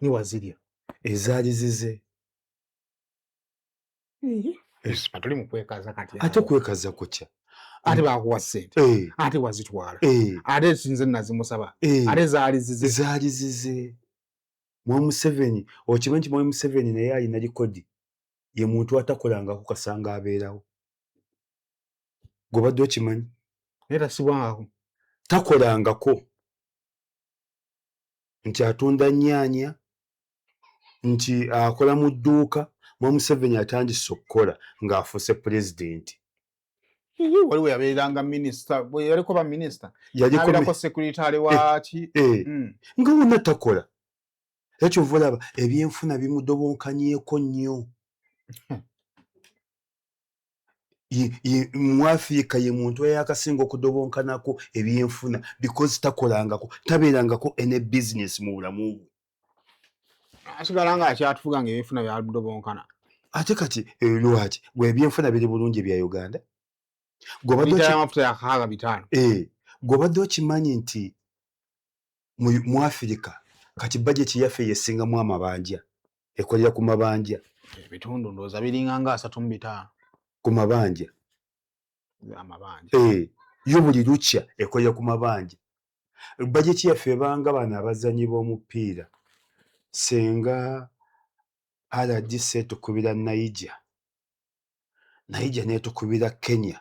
Ni wazirya? Ezaali zize. Tuli mu kwekaza kati. Ate kwekaza kutya? Ate bakuwa ssente. Ate wazitwala. Ate nze nazimusaba. Ate zaali zize. Zaali zize. Mwami Museveni, okimanyi nti Mwami Museveni naye alina likodi, ye muntu atakolangako kasanga abeerawo. Gw'obadde okimanyi? Naye tasibwangako. Takolangako. Nti atunda nnyaanya, nti akola mu dduuka. Mwami Museveni atandise okukola ng'afuuse pulezidenti. Waliwo yabeeranga minisita, yaliko ba minisita, yaliko sekuritale waaki eh, eh. Nga wonna takola. Era kyova olaba ebyenfuna bimudobonkanyeko nnyo. Mu Afirika ye muntu eyakasinga okudobonkanako ebyenfuna because takolangako, tabeerangako ene bizinesi mu bulamu bwe. Asigala nga akyatufuga nga ebyenfuna byadobonkana. Ate kati eh, lwaki gwe ebyenfuna biri bulungi ebya Uganda? Amafuta yakaaga 500. Eh, gw'obadde okimanyi nti mu Afirika kati bajeti yaffe yesingamu amabanja, ekolera ku mabanja. Ebitundu ndowooza biringa nga 35. Ku mabanja. Amabanja. Eh, yo buli lukya ekolera ku mabanja. Bajeti yaffe ebanga bano abazanyi b'omupiira, senga RDC etukubira Niger, Niger netukubira Kenya,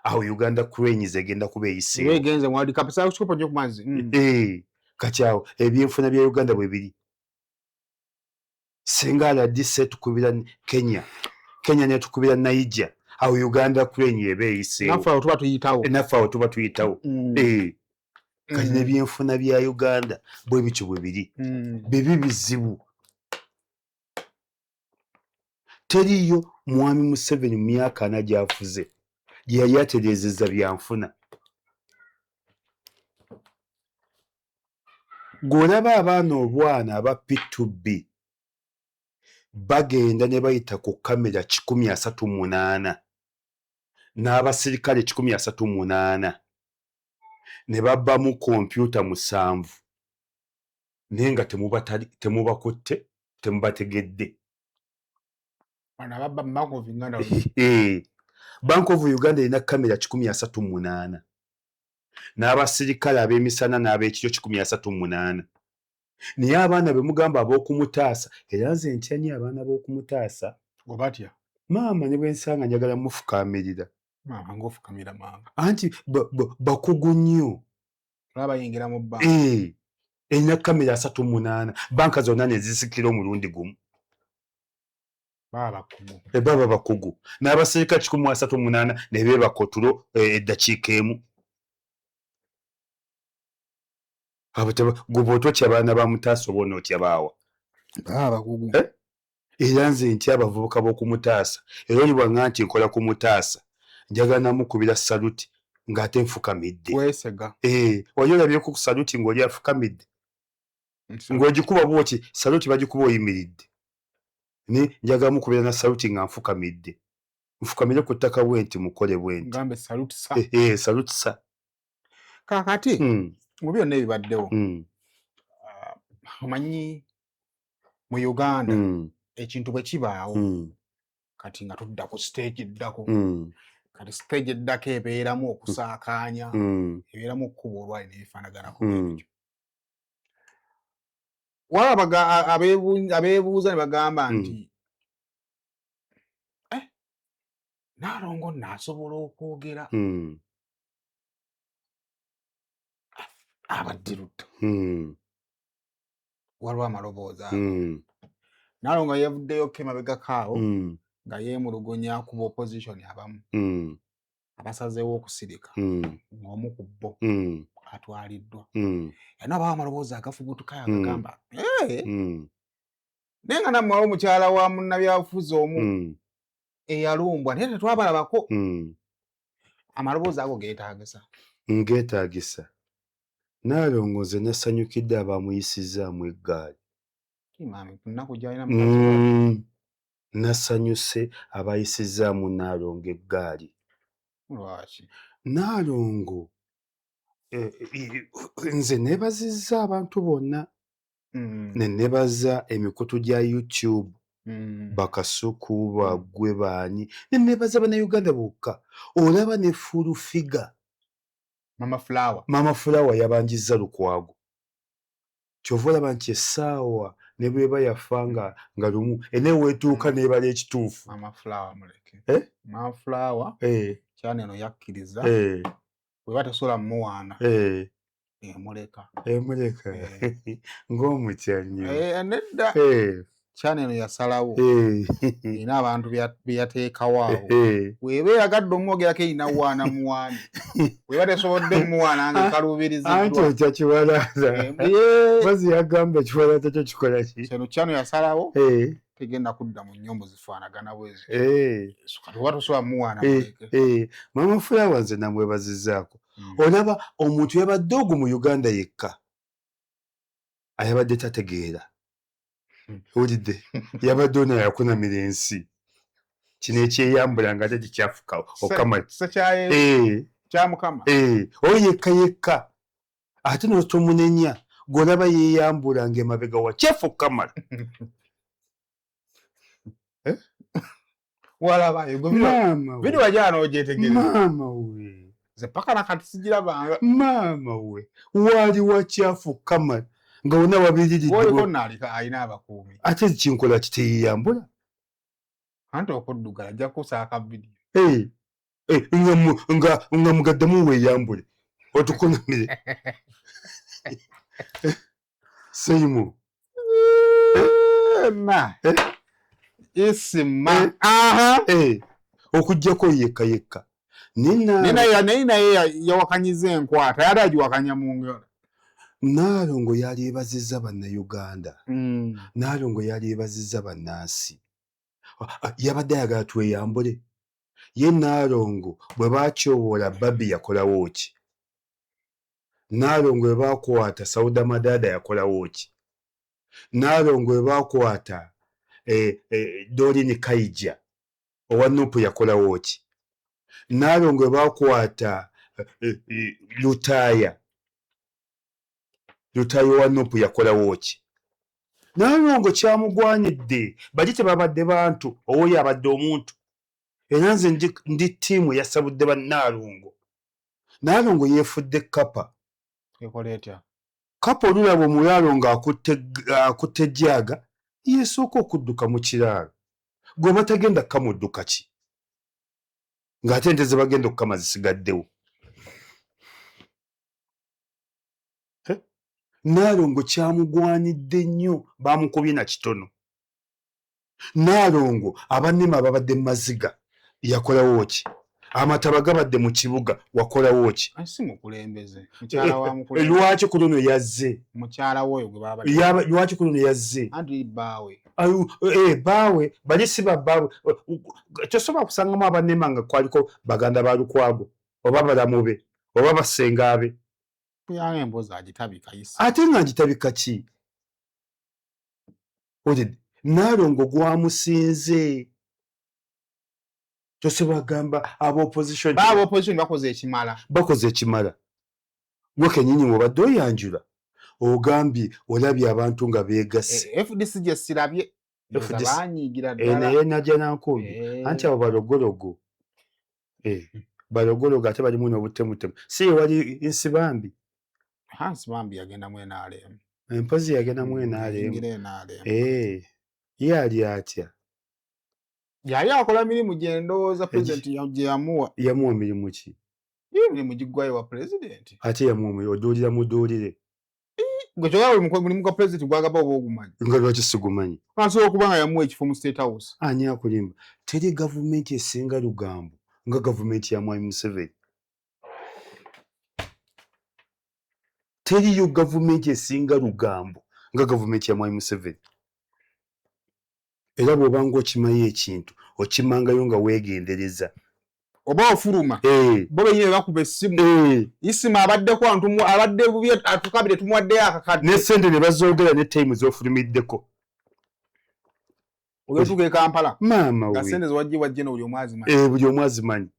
awo Uganda Cranes egenda kuba eyiseewo. Egenze mu World Cup, kikopo nyo ku mazzi. Eh, kati awo ebyenfuna bya Uganda bwe biri. Singa RDC etukubira Kenya, Kenya netukubira Niger, awo Uganda Crane eba eyiseewo. Naffe awo tuba tuyitawo. Naffe awo tuba tuyitawo. Eh, kati n'ebyenfuna bya Uganda bwe bityo bwe biri. Bibi bizibu. Teriyo Mwami Museveni mu myaka 40 gy'afuze gye yali atereezezza byanfuna. Gw'olaba abaana obwana aba P2B bagenda ne bayita ku kamera 138 n'abasirikale 138 ne babbamu kompyuta 7, naye nga temubakutte, temubategedde. Bano ababba mu Bank of Uganda. Eh, Bank of Uganda erina kamera 138 n'abasirikale ab'emisana n'ab'ekiro 138, naye abaana be mugamba ab'okumutaasa, era nze ntya nnyo abaana b'okumutaasa. Obatya? Maama ne bwe nsanga njagala mufukaamirira. Maama ng'ofukamira maama. Anti bakugu nnyo. Olaba bayingira mu bbanka. Eh, erina kamera 38, banka zonna ne zisikira omulundi gumu. Baba bakugu. E baba bakugu n'abasirikale 138 ne beebaka otulo eddakiika emu. Abo gwe bw'ototya abaana ba Mutaasa oba onootya baawa? Baba bakugu. Eh? Era nze ntya abavubuka b'okumutaasa, era oli bw'aŋŋamba nti nkola ku Mutaasa, njagala namukubira saluti ng'ate nfukamidde. Weesega. Eh, wali olabyeko ku saluti ng'oli afukamidde? Ng'ogikuba bw'oti, saluti bagikuba oyimiridde. Ne njagala mukubira na saluti nga nfukamidde, nfukamire ku ttaka bwe nti, mukole bwe nti. Gambe saluti sa. Eh, eh, saluti sa. Kaakati mu byonna ebibaddewo, omanyi mu Uganda ekintu bwe kibaawo, kati nga tudda ku stage eddako. Kati stage eddako ebeeramu okusaakaanya, ebeeramu okkuba olwali n'ebifaanaganako ebyo. Waliwo abeebuuza ne bagamba nti eh, Naalongo nno asobola okwogera, abadde ludda. Waliwo amaloboozi ago. Naalongo yavuddeyo emabegako awo nga yeemulugunya ku opposition abamu abasazeewo okusirika, ng'omu ku bo atwaliddwa. Era abawo amaloboozi agafubutukayo agagamba, naye nga nammwe omukyala wa munnabyabufuzi omu eyalumbwa, naye tetwabalabako. Amaloboozi ago geetaagisa? Ngeetaagisa. Naalongo nze nasanyukidde abamuyisizzaamu eggaali. Maami ku nnaku gy'alina mukazi we. Nasanyuse abayisizzaamu Naalongo eggaali. Lwaki? Naalongo eh, nze neebazizza abantu bonna, ne nebaza emikutu gya YouTube, bakasuku bagwe baani, ne nebaza Bannayuganda bokka. Olaba ne Full Figure. Mama Flower. Mama Flower yabanjizza Lukwago. Kyova olaba nti essaawa Ne bweba yafa nga nga lumu ene wetuuka nebala ekituufu. Mama Flower muleke. Eh? Mama Flower eh. Kyana eno yakkiriza eh. Bweba tesobola mumuwaana eh. Emuleka. Emuleka Eh. ng'omutya nnyo. Eh, nedda Eh. Kyana eno yasalawo Eh. erina abantu byeyateekawo awo. Eh. Bweba eyagadde omwogerako erina waana muwaani, bweba tesobodde muwaana nga Anti ekaluubiriziddwa. otya kiwalaata. Eh, Bazi yagamba ekiwalaata kyo kikola ki? Kino kyano yasalawo Eh. tegenda kudda mu nnyombo zifaanagana bwezi. Eh. Kati oba tosobola muwaana Eh, muleke. eh, Mama Flower nze namwebazizaako. Olaba omuntu yabadde ogwo mu Uganda yekka ayabadde tategeera. Owulidde, yabadde ono yakunamira ensi kino ekyeyambula nga ate kikyafuka okamala. Sekyaye kya Mukama. Oyo yekka yekka ate notomunenya gw'olaba yeeyambula ng'emabega wa kyefu okamala. Walaba ego Maama we. video wajana n'ogyetegereza. Maama we. Nze paka na kati sigirabanga. Maama we waali wakyafu kamala nga wonna wabiriridde. Woliko naalika alina abakuumi. Ate kinkola kiteyeyambula. Anti okuddugala ajja kusaaka vidiyo. Eh, eh, nga mugaddemu weeyambule otukunamire. Seimu. Ma. Eh? Isima. Eh. Aha. Eh, okuggyako yekka yekka. Nina Naye naye yawakanyiza enkwata, yali agiwakanya mu ngalo. Naalongo yaleebazizza Bannayuganda. Naalongo yaleebazizza bannansi. Yabadde ayagala tweyambule. Ye Naalongo bwe baakyowoola Barbie yakolawo ki? Naalongo bwe baakwata Sauda Madaada yakolawo ki? Naalongo bwe baakwata Doreen Kaija owa Nupu yakolawo ki? Naalongo bwe baakwata Lutaaya Lutaaya owa Nupu yakolawo ki? Naalongo kyamugwanidde, bali tebabadde bantu, owoyo abadde omuntu. Era nze ndi ttiimu eyasabudde ba Naalongo. Naalongo yeefudde kkapa. Ekola etya? Kapa olulaba omulaalo ng'akutte ejjaaga, yeesooka okudduka mu kiraalo. Gwe batagenda kkamudduka ki? Ng'ate ente ze bagenda okukama zisigaddewo. Naalongo kyamugwanidde nnyo, baamukubye na kitono. Naalongo abannema ababadde mu maziga yakolawo ki? Amataba gabadde mu kibuga wakolawo ki? Si mukulembeze. Mukyala wa mukulembeze. Lwaki ku luno yazze? Mukyala w'oyo gwe babadde. Lwaki ku luno yazze? Anti bbaawe. Bbaawe, bali si ba bbaawe. Tosobola kusangamu abannema nga kwaliko baganda ba Lukwago oba balamu be oba basenga be. Kuyanga emboozi agitabika yisa. Ate nga ngitabika ki? Naalongo gwamusinze. Tosobola kugamba aba opposition. Aba opposition bakoze ekimala. Bakoze ekimala. Gwe kennyini bw'obadde oyanjula ogambye olabye abantu nga beegasse. FDC gye sirabye. Banyiigira ddala. Naye najja nankumbi. Anti abo balogologo. Balogologo ate balimu n'obutemutemu. Si ye wali Nsibambi. Nsibambi yagenda mu NRM. Mpozi yagenda mu NRM. Ye ali atya? Yali akola mirimu gye ndowooza pulezidenti gye yamuwa. Yamuwa mirimu ki? Ye mirimu giggwayo wa pulezidenti. Ate yamuwa oduulira muduulire. Gwe kyogera mulimu gwa pulezidenti gwagaba oba ogumanyi? Nga lwaki sigumanyi? Asobola okuba nga yamuwa ekifo mu State House. Ani akulimba? Teri gavumenti esinga lugambo nga gavumenti ya Mwami Museveni. Teriyo gavumenti esinga lugambo nga gavumenti ya Mwami Museveni. Era bw'obanga okimanyi ekintu okimangayo nga weegendereza. Oba ofuluma. Bo bennyini bakuba essimu. Isima abaddeko abadde bubi atukabire tumuwaddeyo akakadde. Ne ssente ne bazoogera ne time z'ofulumiddeko. Olwotuuka e Kampala. Maama we. Nga ssente ze wajje buli omu azimanyi. Buli omu azimanyi.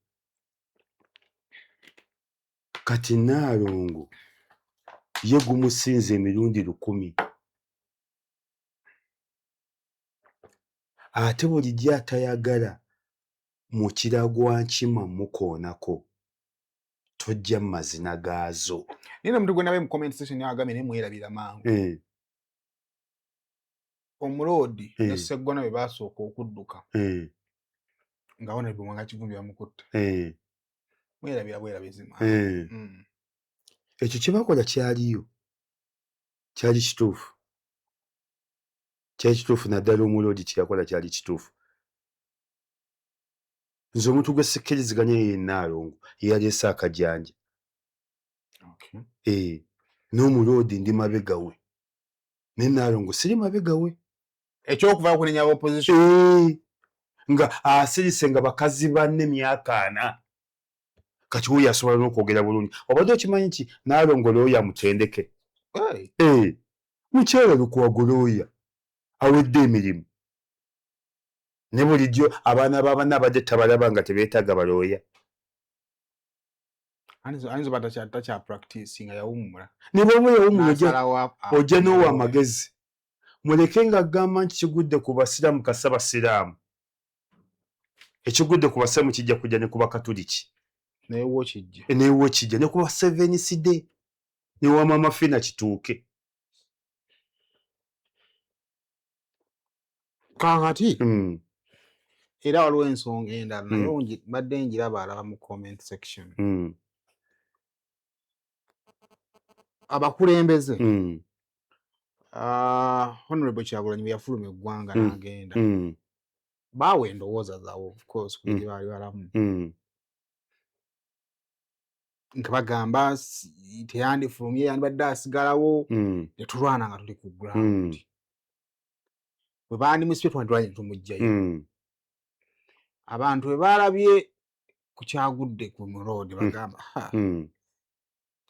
Kati Naalongo ye gumusinze emirundi 1000. Ate bulijjo atayagala mukira gwa nkima mukoonako tojja mu mazina gaazo. Naye omuntu gwe nabe mu comment section yagambye naye mwerabira mangu. Omuloodi ne Eh. Sseggona bwe baasooka okudduka nga Honorable Muwanga Kivumbi bamukutte, mwerabira bwerabizi mwana. Ekyo kye bakola kyaliyo, kyali kituufu, kyali kituufu, naddala omuloodi kyeyakola kyali kituufu. Nze omuntu gwe sikkiriziganya ye Nnaalongo yeyaleese akajanja. Eh, n'omuloodi ndi mabega we, ne Nnaalongo siri mabega we. Ekyokuva okunenya opposition. Eh, nga asirise nga bakazi banne myaka 40, kati wuyo asobola n'okwogera bulungi. Obadde okimanyi nti Nnaalongo looya mutendeke? Hey. Eh, mukyala Lukwago looya awedde emirimu, ne bulijjo abaana b'abanna abadde tabalaba nga tebeetaaga balooya. Ayinza oba takya practice nga yawummula. Ne bw'oba yawummula N'asalawo ojja n'owa amagezi, muleke ng'agamba nti kigudde ku basiraamu kasa basiraamu, ekigudde ku basiraamu kijja kujja ne ku bakatuliki. Naye wo kijja. Newo kijja ne ku ba Seventh Day ne wa Mama Fina kituuke. Kaakati era waliwo ensonga endala naye mbadde ngiraba alaba mu comment section. Abakulembeze, Honorable Kyagulanyi bwe yafuluma eggwanga n'agenda, baawa endowooza zaabwe, of course, ku gye baali balamu, nga bagamba teyandifulumye, yandibadde asigalawo, ne tulwana nga tuli ku ground, bwe bandimusibye twandilwanye ne tumuggyayo. Abantu bwe baalabye ku kyagudde ku muloodi, bagamba, "Ha,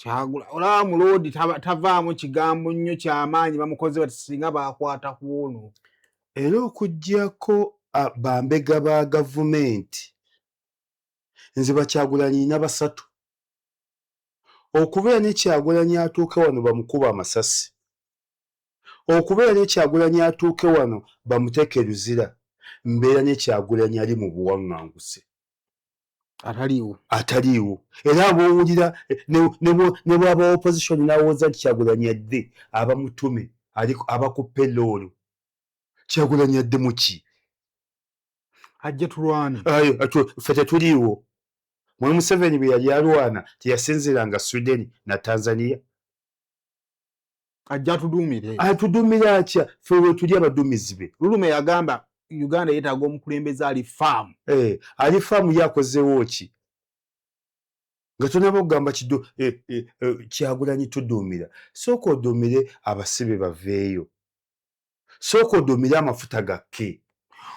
Kyagula olaba muloodi tavaamu kigambo nnyo kyamaanyi, bamukoze bati, singa bakwata ku ono." Era okuggyako bambega ba gavumenti, nze bakyagulanyi nina basatu. Okubeera ne Kyagulanyi atuuke wano bamukuba amasasi, okubeera ne Kyagulanyi atuuke wano bamuteeke Luzira, mbeera ne Kyagulanyi ali mu buwaŋŋanguse. Ataliiwo. Ataliiwo. Era abowulira ne bwaba opposition n'awooza nti Kyagulanyi adde, aba mutume aba ku payroll. Kyagulanyi adde mu ki? Ajje tulwane. Ffe tetuliiwo. Mwe Museveni bwe yali alwana teyasinziiranga Sweden na Tanzania? Ajja atuduumire. Atuduumire atya? Ffe we tuli abaduumizi be. Lulume yagamba Uganda yeetaaga omukulembeze ali firm. Eh, ali firm ye akozeewo ki? Nga tonaba okugamba Kyagulanyi tuduumira, sooka oduumire abasibe baveeyo, sooka oduumire amafuta gakke.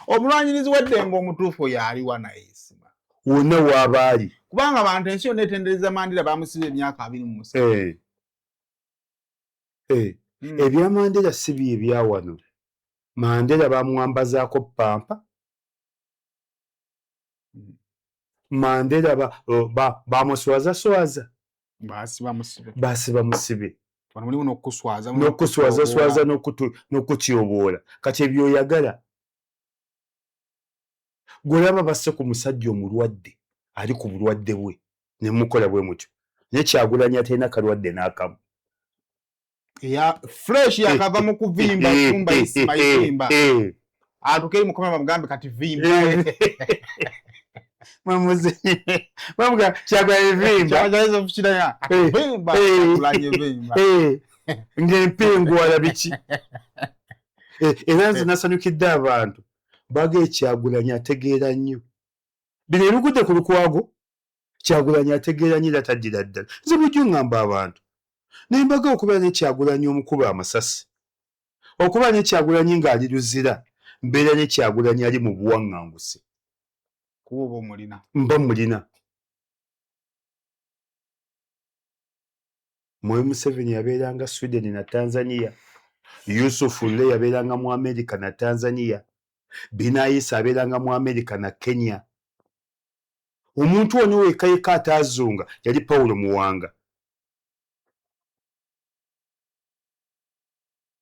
Omulwanyirizi w'eddembe omutuufu oyo aliwa? Naye Isima, wonna waaba ali. Kubanga abantu ensi yonna etendereza Mandela, bamusiba emyaka 27. Eh. Ebya Mandela si bye ebya wano. Mandela bamwambazaako pampa. Mandela bamuswazaswaza. Basiba musibe. Basiba musibe. Wano mulimu n'okuswaza. N'okuswazaswaza n'okutyoboola. Kati ebyoyagala gwolaba basse ku musajja omulwadde ali ku bulwadde bwe ne mukola bwe mutyo, naye Kyagulanyi atalina kalwadde n'akamu. Ya fresh, yakava mu kuvimba tumba Isima ivimba, atuke mukoma bamugambe kati vimba. Bamuga Kyagulanyi vimba. Vimba Kyagulanyi vimba. Ng'empingu wala biki. Era nze nasanyukidde abantu baga Ekyagulanyi ategeera nnyo bino ebigudde ku Lukwago. Kyagulanyi ategeera nnyo era taddira ddala. Nze bulijjo ŋŋamba abantu ne mbaga, okubeera ne Kyagulanyi omukuba amasasi, okuba ne Kyagulanyi ng'ali Luzira, mbeera ne Kyagulanyi ali mu buwaŋŋanguse. Kuba oba omulina. Mba mulina. Mwe Museveni yabeeranga Sweden na Tanzania, Yusufu Lule yabeeranga mu America na Tanzania, Binayisa abeeranga mu America na Kenya. Omuntu ono wekka yekka ataazunga yali Pawulo Muwanga,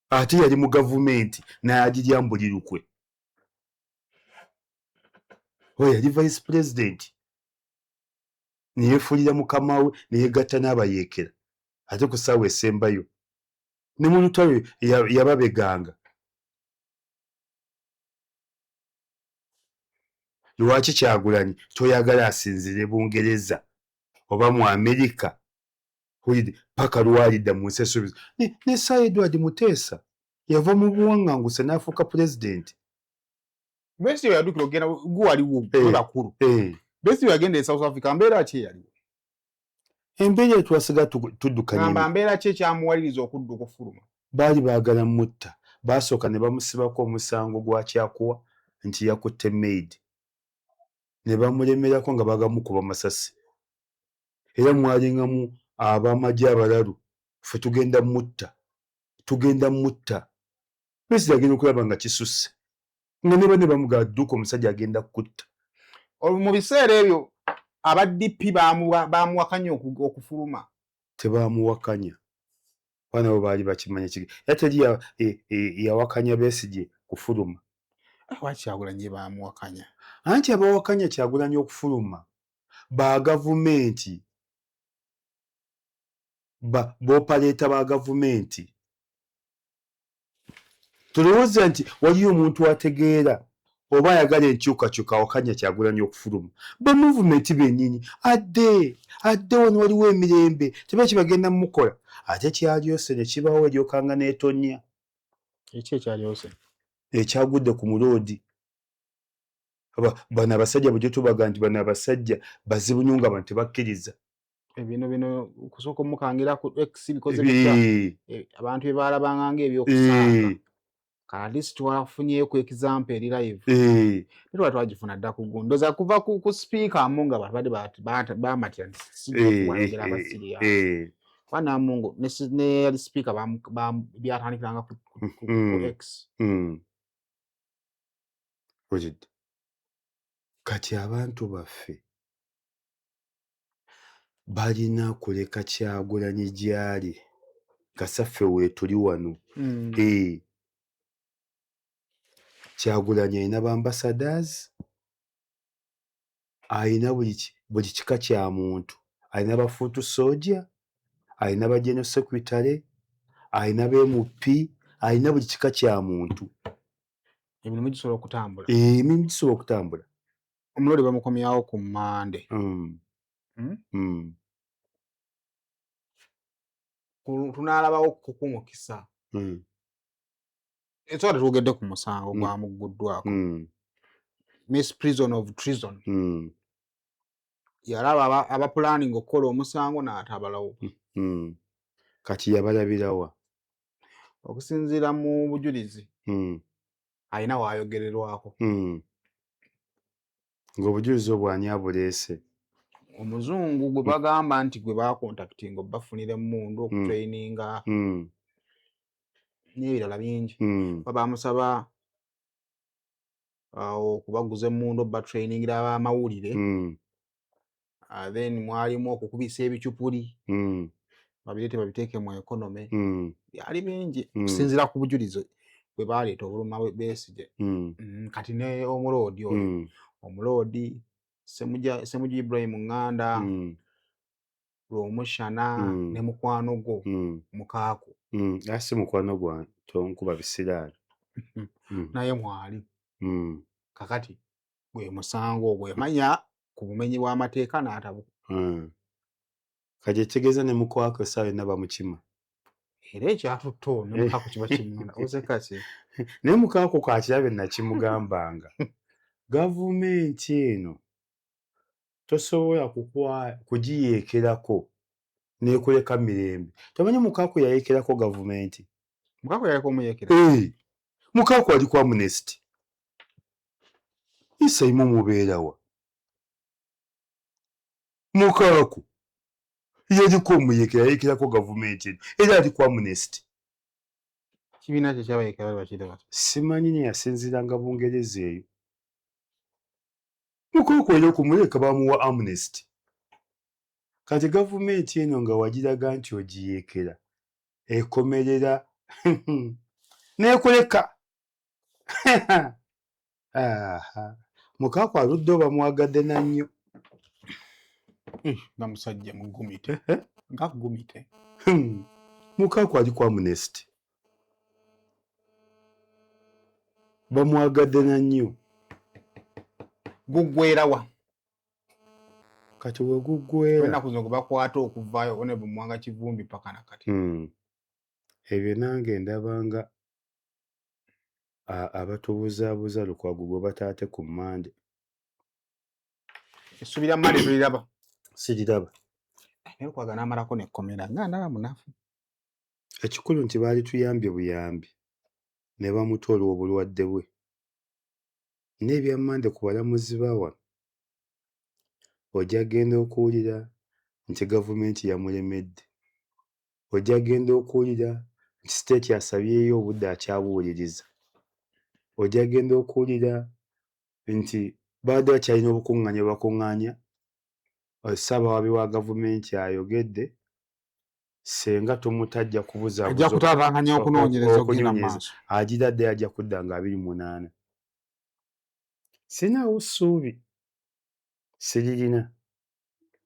ate yali mu gavumenti n'agirya mbuli lukwe. Oyo yali vice president neyefuulira mukama we, neyegatta n'abayeekera, ate ku ssaawa esembayo ne mu lutalo yababeganga. Lwaki Kyagulanyi toyagala asinzire Bungereza oba mu Amerika paka lwalidda mu nsi esuubizo? Ne Sir Edward Muteesa yava mu buwanganguse n'afuuka pulezidenti. Besigye yadukira okugenda guwaliwo bakulu. Besigye yagenda e South Africa, mbeera ki eyaliwo? Embeera etwasiga tuddukanye. Ngamba mbeera ki ekyamuwaliriza okudduka okufuluma? Baali baagala mutta. Baasooka ne bamusibako omusango gwa kyakuwa nti yakutte maid, ne bamulemerako nga bagamukuba masasi. Era mwalingamu ab'amagye abalalu, ffe tugenda mutta, tugenda mutta. Besigye agenda okulaba nga kisusse, nga ne banne bamugamba dduka, omusajja agenda kutta. Mu biseera ebyo aba DP bamuwakanya okufuluma? Tebamuwakanya, baana bo baali bakimanya kigi era teri yawakanya Besigye kufuluma. Lwaki Kyagulanyi bamuwakanya? Anti abawakanya Kyagulanyi okufuluma ba gavumenti, b'operator ba gavumenti. Tulowooza nti waliyo omuntu ategeera oba ayagala enkyukakyuka awakanya Kyagulanyi okufuluma? Ba movement bennyini, adde adde wano waliwo emirembe, teba kibagenda mumukola. Ate kyalyose ne kibawo, eryokanga n'etonnya. Eki ekyalyose? Ekyagudde ku muloodi. Bano abasajja bulijjo tubaga nti bano abasajja bazibu nnyo nga abantu tebakkiriza. Ebino bino kusooka omukangira ku X bikoze bitya? Abantu bye baalabanga ng'ebyokusaaga, kale at least twafunyeyo ku example eri live. Twali twagifuna dda ku gundoza kuva ku speaker amu nga abantu badde bamatira nti sijja abasiriya kuba Namungo ne yali speaker byatandikiranga ku X. Kati abantu baffe balina kuleka Kyagulanyi gyali kasaffe weetuli wano. Kyagulanyi alina ba ambassadors, alina buli kika kya muntu, alina ba foot soldier, alina ba general secretary, alina ba MP, alina buli kika kya muntu. Emirimu gisobola okutambula. Emirimu gisobola okutambula. Omulodi bamukomyawo ku Mande. Mm. Tunaalabawo ku mukisa. Esobola tetwogedde ku musango gwamugguddwako. Miss Prison of Treason. Yalaba abapulaninga okukola omusango n'atabalawo. Kati yabalabirawa? Okusinziira mu bujulizi, alina waayogererwako. Ng'obujulizi obwo ani abuleese? Omuzungu gwe bagamba nti gwe bakontakitinga obafunira emmundu, okutraininga n'ebirala bingi. Bamusaba okubaguza emmundu, obatrainingira abamawulire. Then mwalimu okukubisa ebicupuli babireete babiteeke mu economy. Byali bingi okusinziira ku bujulizi bwe baleeta obuluma Besigye. Kati ne omuloodi oyo, omuloodi Semuju Ibrahim Nganda, Lwomushana ne mukwano gwo Mukaaku. Asi mukwano gwange, tonkuba bisiraani. Naye mwali. Kakati gwe musango ogwo yamanya ku bumenyi bw'amateeka n'atabuka. Kati ekitegeeza ne mukwako essaawa yonna bamukima. Era ekyatutte ono ne Mukaaku kiba kimuna ozekaki. Naye mukaako kakirabe nakimugambanga, gavumenti eno tosobola kugiyeekerako nekuleka mirembe. Tomanyi Mukaaku yayeekerako gavumenti? Mukaaku yaliko omuyeekera? Mukaaku ali ku amnesty. Isaimu mubeerawa? Mukaaku yaliko omuyeekera, yayeekerako gavumenti eno era ali ku amnesty. Kibiina kye kyabayeekera bali bakiyita bati? Simanyi, nye yasinziiranga Bungereza eyo. Mukaaku era okumuleka bamuwa amnesty. Kati gavumenti eno nga wagiraga nti ogiyeekera, ekomerera nekuleka. Mukaaku aludde oba mwagadde na nnyo. Nga musajja mugumite, nga gumite. Mukaaku ali ku amnesty, bamwagadde na nnyo. Guggwerawa? Kati weguggwera Ennaku zino gwe bakwata okuvaayo Honorable Muwanga Kivumbi paka nakati. Ebyo nange ndabanga abatubuzaabuza Lukwago gwe bataate ku Mmande. Essuubi lya Mmande toliraba? Siriraba. Naye Lukwago n'amalako n'ekkomera nga ndaba munafu. Ekikulu nti baali tuyambye buyambi ne bamuta olw'obulwadde bwe. N'ebya Mmande ku balamuzi ba wano, ojja kugenda okuwulira nti gavumenti yamulemedde. Ojja kugenda okuwulira nti state asabyeyo obudde akyabuwuliriza. Ojja kugenda okuwulira nti babadde bakyalina obukuŋŋaanya bwe bakuŋŋaanya, Ssaabawaabi wa gavumenti ayogedde senga tumuta ajja kubuzaabuza Ajja kutaataaganya okunoonyereza okugenda mu okunoonyereza. maaso. Agira dde ajja kudda nga 28. Sinaawo ssuubi, siririna.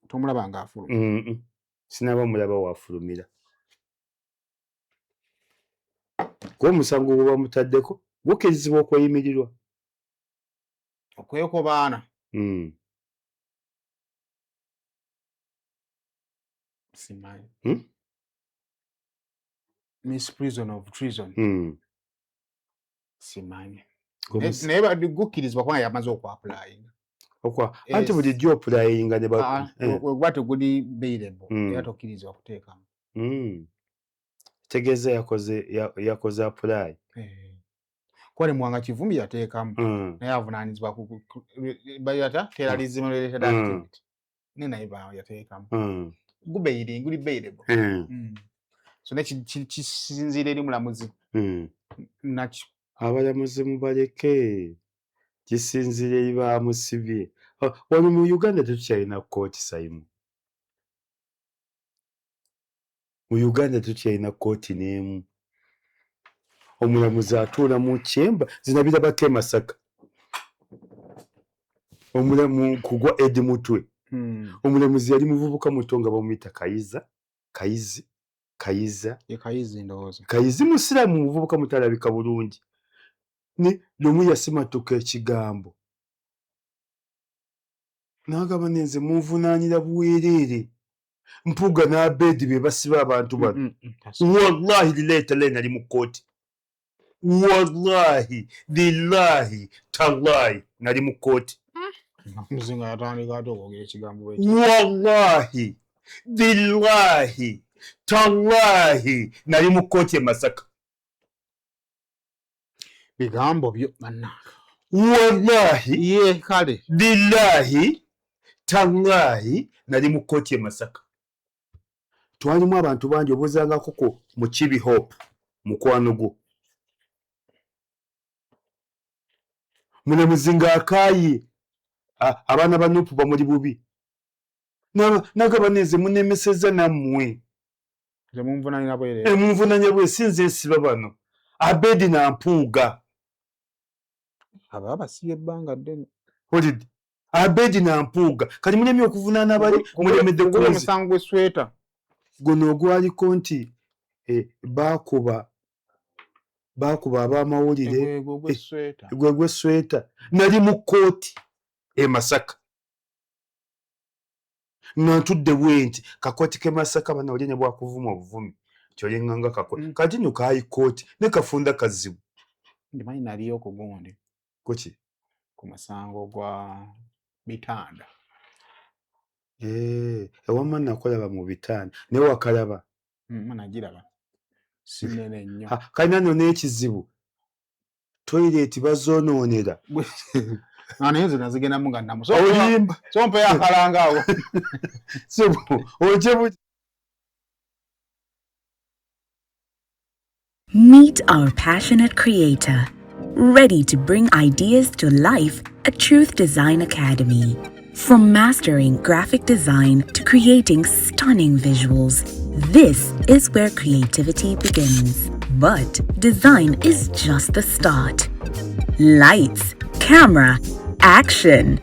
Tomulaba ng'afuluma? Sinaba mulaba waafulumira. Kuba omusango gwe bamutaddeko gukkirizibwa okweyimirirwa. Okwekobaana? Simanyi. Misprision of treason. Simanyi. Naye gukkirizibwa kubanga yamaze okwapplyinga. Anti bulijjo opplyinga ne Ah, weguba teguli bailable era tokkirizibwa kuteekamu. Tegeeza yakoze apply. Eh. Kuba ne Muwanga Kivumbi yateekamu naye avunaanyizibwa bayata terrorism related activity naye yateekamu. Gubailing, guli bailable. So ne kisinziira eri mulamuzi. Naki Abalamuzi mubaleke, kisinziira eri bamusibye. Wano mu Uganda tetukyalina kkooti, Simon. Mu Uganda tetukyalina kkooti n'emu. Omulamuzi atuula mu chamber zinabirabako e Masaka. Omulamu kugwa Eddie Mutwe. Omulamuzi yali muvubuka muto nga bamuyita Kayiza, Kayizi, Kayiza. Ye Kayizi ndowooza. Kayizi musiraamu, muvubuka muto alabika bulungi. Ne lumu yasimatuka ekigambo. N'agamba nenze munvunaanira bwereere. Mpuuga n'Abedi be basiba abantu bano. Wallahi lillahi tallahi nali mu kkooti. Wallahi lillahi tallahi nali mu kkooti. Muzinga yatandika ate okwogera ekigambo bwekyo. Wallahi billahi tallahi nali mu kkooti e Masaka. Bigambo byo bannange. Wallahi Ye kale. billahi tallahi nali mu kkooti e Masaka. Twalimu abantu bangi, obuuzangako ku Mukibi Hope mukwano gwo. Mulamuzi ng'akaaye abaana ba NUP bamuli bubi. Nagamba nenze munemesezza nammwe. Nze munvunanira bwereere. Munvunanya bwe si nze nsiba bano. Abedi na Mpuuga. Aba basibye ebbanga ddene. Holid. Abedi na Mpuuga. Kati mulemye okuvunaana bali mulemedde Gugule kunze. omusango gw'essweta. Guno ogwaliko nti baakuba ab'amawulire. Gwegwo gw'essweta. Gwe gw'essweta. Nali mu kkooti e Masaka. Nga ntudde bwe nti kakooti k'e Masaka bano oli ne bwakuvuma obuvumi nti olinganga kakooti. Kati nno kaayi kkooti ne kafunda kazibu. Ndimanyi naliyo ku gundi. Kuki? Ku musango gwa bitanda. Ewamma nakulaba mu bitanda naye wakalaba. Nagiraba. Si nnene nnyo. Kalina nno n'ekizibu. Toilet bazoonoonera. Naye nze nazigendamu nga nnamu. Olimba. So mpeyo akalanga awo. Oje Meet our passionate creator, ready to bring ideas to life at Truth Design Academy. From mastering graphic design to creating stunning visuals, this is where creativity begins. But design is just the start. Lights, camera, action.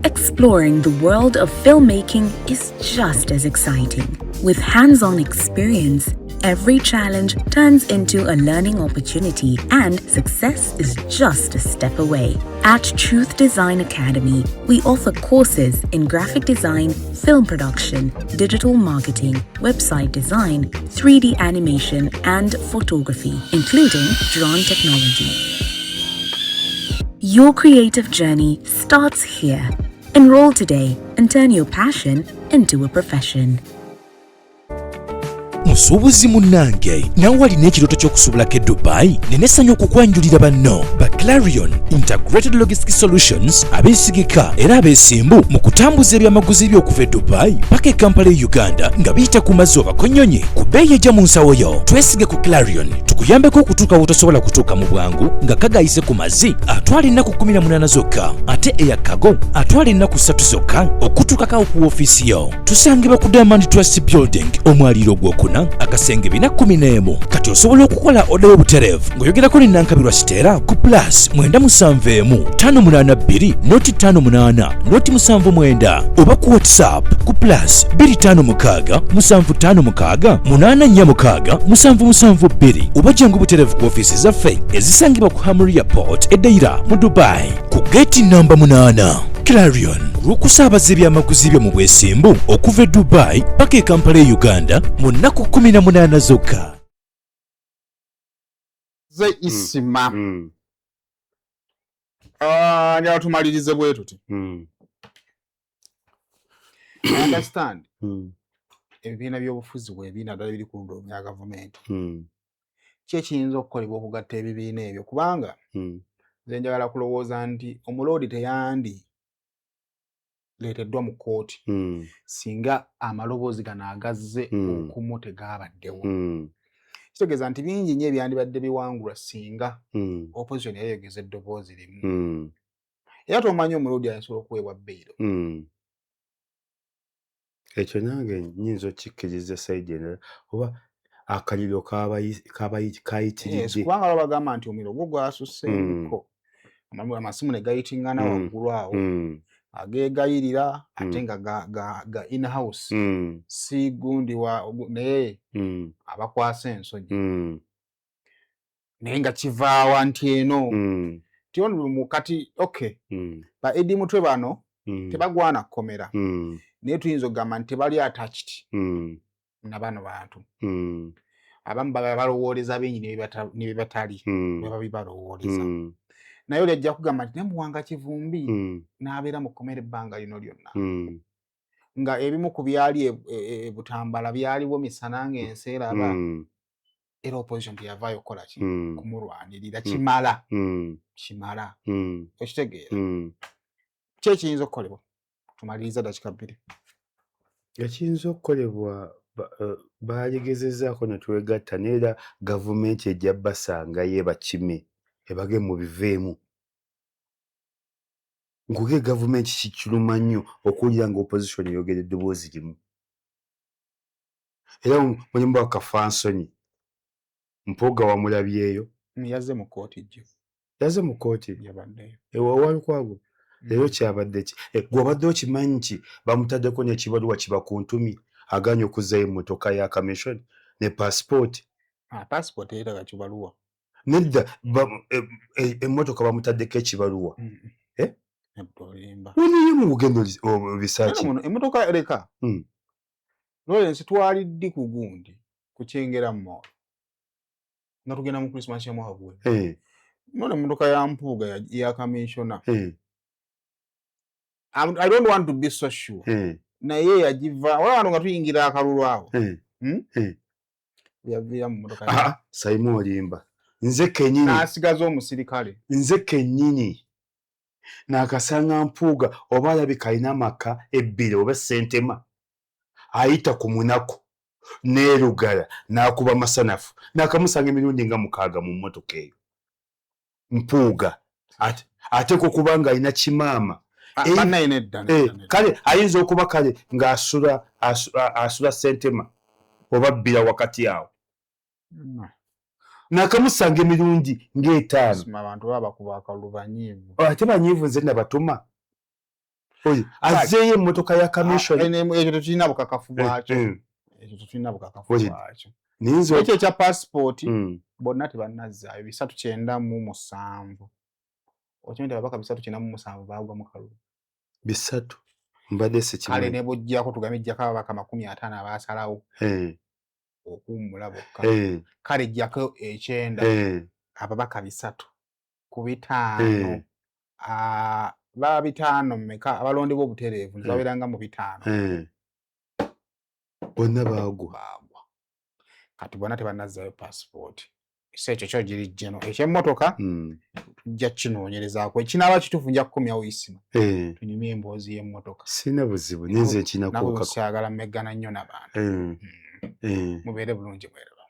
Exploring the world of filmmaking is just as exciting. With hands on experience, every challenge turns into a learning opportunity and success is just a step away. At Truth Design Academy, we offer courses in graphic design, film production, digital marketing, website design, 3D animation, and photography, including drone technology. Your creative journey starts here. Enroll today and turn your passion into a profession. Musuubuzi munnange, nawe alina ekirooto ky'okusuubulako e Dubai, nina essanyu okukwanjulira banno ba Clarion Integrated Logistic Solutions, abeesigika era abeesimbu mu kutambuza ebyamaguzi byo okuva e Dubai paka e Kampala e Uganda nga biyita ku mazzi oba ku nnyonyi ku bbeeyi ejja mu nsawo yo. Twesige ku Clarion tukuyambeko okutuuka w'otosobola kutuuka mu bwangu nga kagayise ku mazzi atwala ennaku 18 zokka, ate eya cargo atwala ennaku 3 zokka okutuukako ku woofiisi yo. Tusangibwa ku Diamond Trust Building, omwaliiro ogwokuna, akasenge 411. Kati osobola okukola order y'obutereevu ng'oyogerako ne Nankabirwa Siteera ku +971 582 058 079 oba ku WhatsApp ku +256 756 846 772, oba jangu butereevu ku ofiisi zaffe ezisangibwa ku Hamriya Port e Deira mu Dubai ku geeti namba 8. Clarion, olw'okusaabaza ebyamaguzi byo mu bwesimbu okuva e Dubai paka e Kampala e Uganda mu nnaku 18 zokka. Ze Isima. Ah, njagala tumalirize bwe tuti. I understand ebibiina by'obufuzi bwebiina ddala biri ku ludda bya gavumenti. Ki ekiyinza okukolebwa okugatta ebibiina ebyo? Kubanga nze njagala kulowooza nti omuloodi teyandi leeteddwa mu kkooti singa amaloboozi gano agazze okumu tegaabaddewo. Kitegeeza nti bingi nnyo ebyandibadde biwangulwa singa opposition yayogeza eddoboozi limu. Era tomanyi, omuloodi asobola okuweebwa bail. Ekyo nange nyinza okkikkiriza side endala oba akaliro kayitiridde. Kubanga baba bagamba nti omuliro gwo gwasuseeko, amasimu ne gayitingana waggulu awo ageegayirira, ate nga ga in-house, si gundi wa naye abakwasa ensonyi, naye nga kivaawa nti eno ti kati okay, ba Eddie Mutwe bano tebagwana kkomera, naye tuyinza okugamba nti tebali attached na bano bantu. Abamu baba balowooleza bingi ne bye batali, baba bibalowooleza, naye oli ajja kugamba nti ne Muwanga Kivumbi n'abeera mu kkomera ebbanga lino lyonna, nga ebimu ku byali e Butambala byaliwo misana ng'ensi eraba, era opposition teyavaayo kukola ki? Kumulwanirira. Kimala kimala, okitegeera? Ki ekiyinza okukolebwa? Tumaliriza dakika 2. Ekiyinza okukolebwa, baaligezezzaako ne twegatta, neera gavumenti ejja basangayo ebakime ebage mu biveemu. Nkuge gavumenti kikiruma nnyo okuwulira nga opposition eyogera eddoboozi limu, era mulimu bakafansonyi. Mpuuga wamulabyeyo? Yazze mu kkooti jjo. Yazze mu kkooti? Yabaddeyo. Ewalukwago leero kyabadde ki? Gwe obadde okimanyi nti bamutaddeko n'ekibaluwa kiba ku ntumi agaanye okuzzayo emmotoka ya commission ne passport? Ah, passport yeetaga kibaluwa? Nedda, emmotoka bamutaddeko ekibaluwa. Eh? Nedda, olimba. Weniye mu bugendo obisaaki. Muno emmotoka leka. Lawrence, twali ddi ku gundi ku Kyengera Mall nga tugenda mu Christmas y'omwaka guwedde? Nona emmotoka ya Mpuuga ya commissioner. I don't want to be so sure, naye yagiva wala wano nga tuyingira akalulu awo. Yaviira mu mmotoka. Ah, Saimu, olimba. Nze kennyini n'asigaza omusirikale. Nze kennyini naakasanga Mpuuga, oba alabika alina amaka ebbiri oba Sentema, ayita ku munaku n'erugala n'akuba masanafu, naakamusanga emirundi nga 6 mu mmotoka eyo. Mpuuga ateekwa okuba nga alina kimaama. Ah, bannaye nedda, nedda, nedda. Kale ayinza okuba kale ng'asula asula Sentema oba Bbira wakati awo. Nakamusanga emirundi ng'etaano. Sima, abantu baba bakuba akalulu banyiivu. Ate banyiivu, nze nabatuma oyo azzeeyo emmotoka ya commission. Ah, ekyo tetulina bukakafu bwakyo. Ekyo tetulina bukakafu Oli. bwakyo. Ninze Ekyo ekya passport bonna tebannazzaayo, 397. Okimanyi nti ababaka 397 baagwa mu kalulu? Bisatu mbadde Kale sikimanyi. Ne bw'oggyako, tugambe ejjako ababaka 50 abaasalawo okuwummula bokka, kale jjako 90, ababaka 3 ku 5. Baba 5 mmeka abalondebwa obutereevu? Babeeranga mu 5. Bonna baagwa. Baagwa. Kati bonna tebannazzayo passport, so ekyo kyo giri jjeno. Ekyemmotoka tujja kukinoonyerezaako, ekinaaba kituufu nja kukomyawo Isima tunyumye emboozi y'emmotoka. Sirina buzibu, ninze Nabo nkinakuukako. Syagala mmeggana nnyo n'abantu. Mubeere bulungi, mweraba.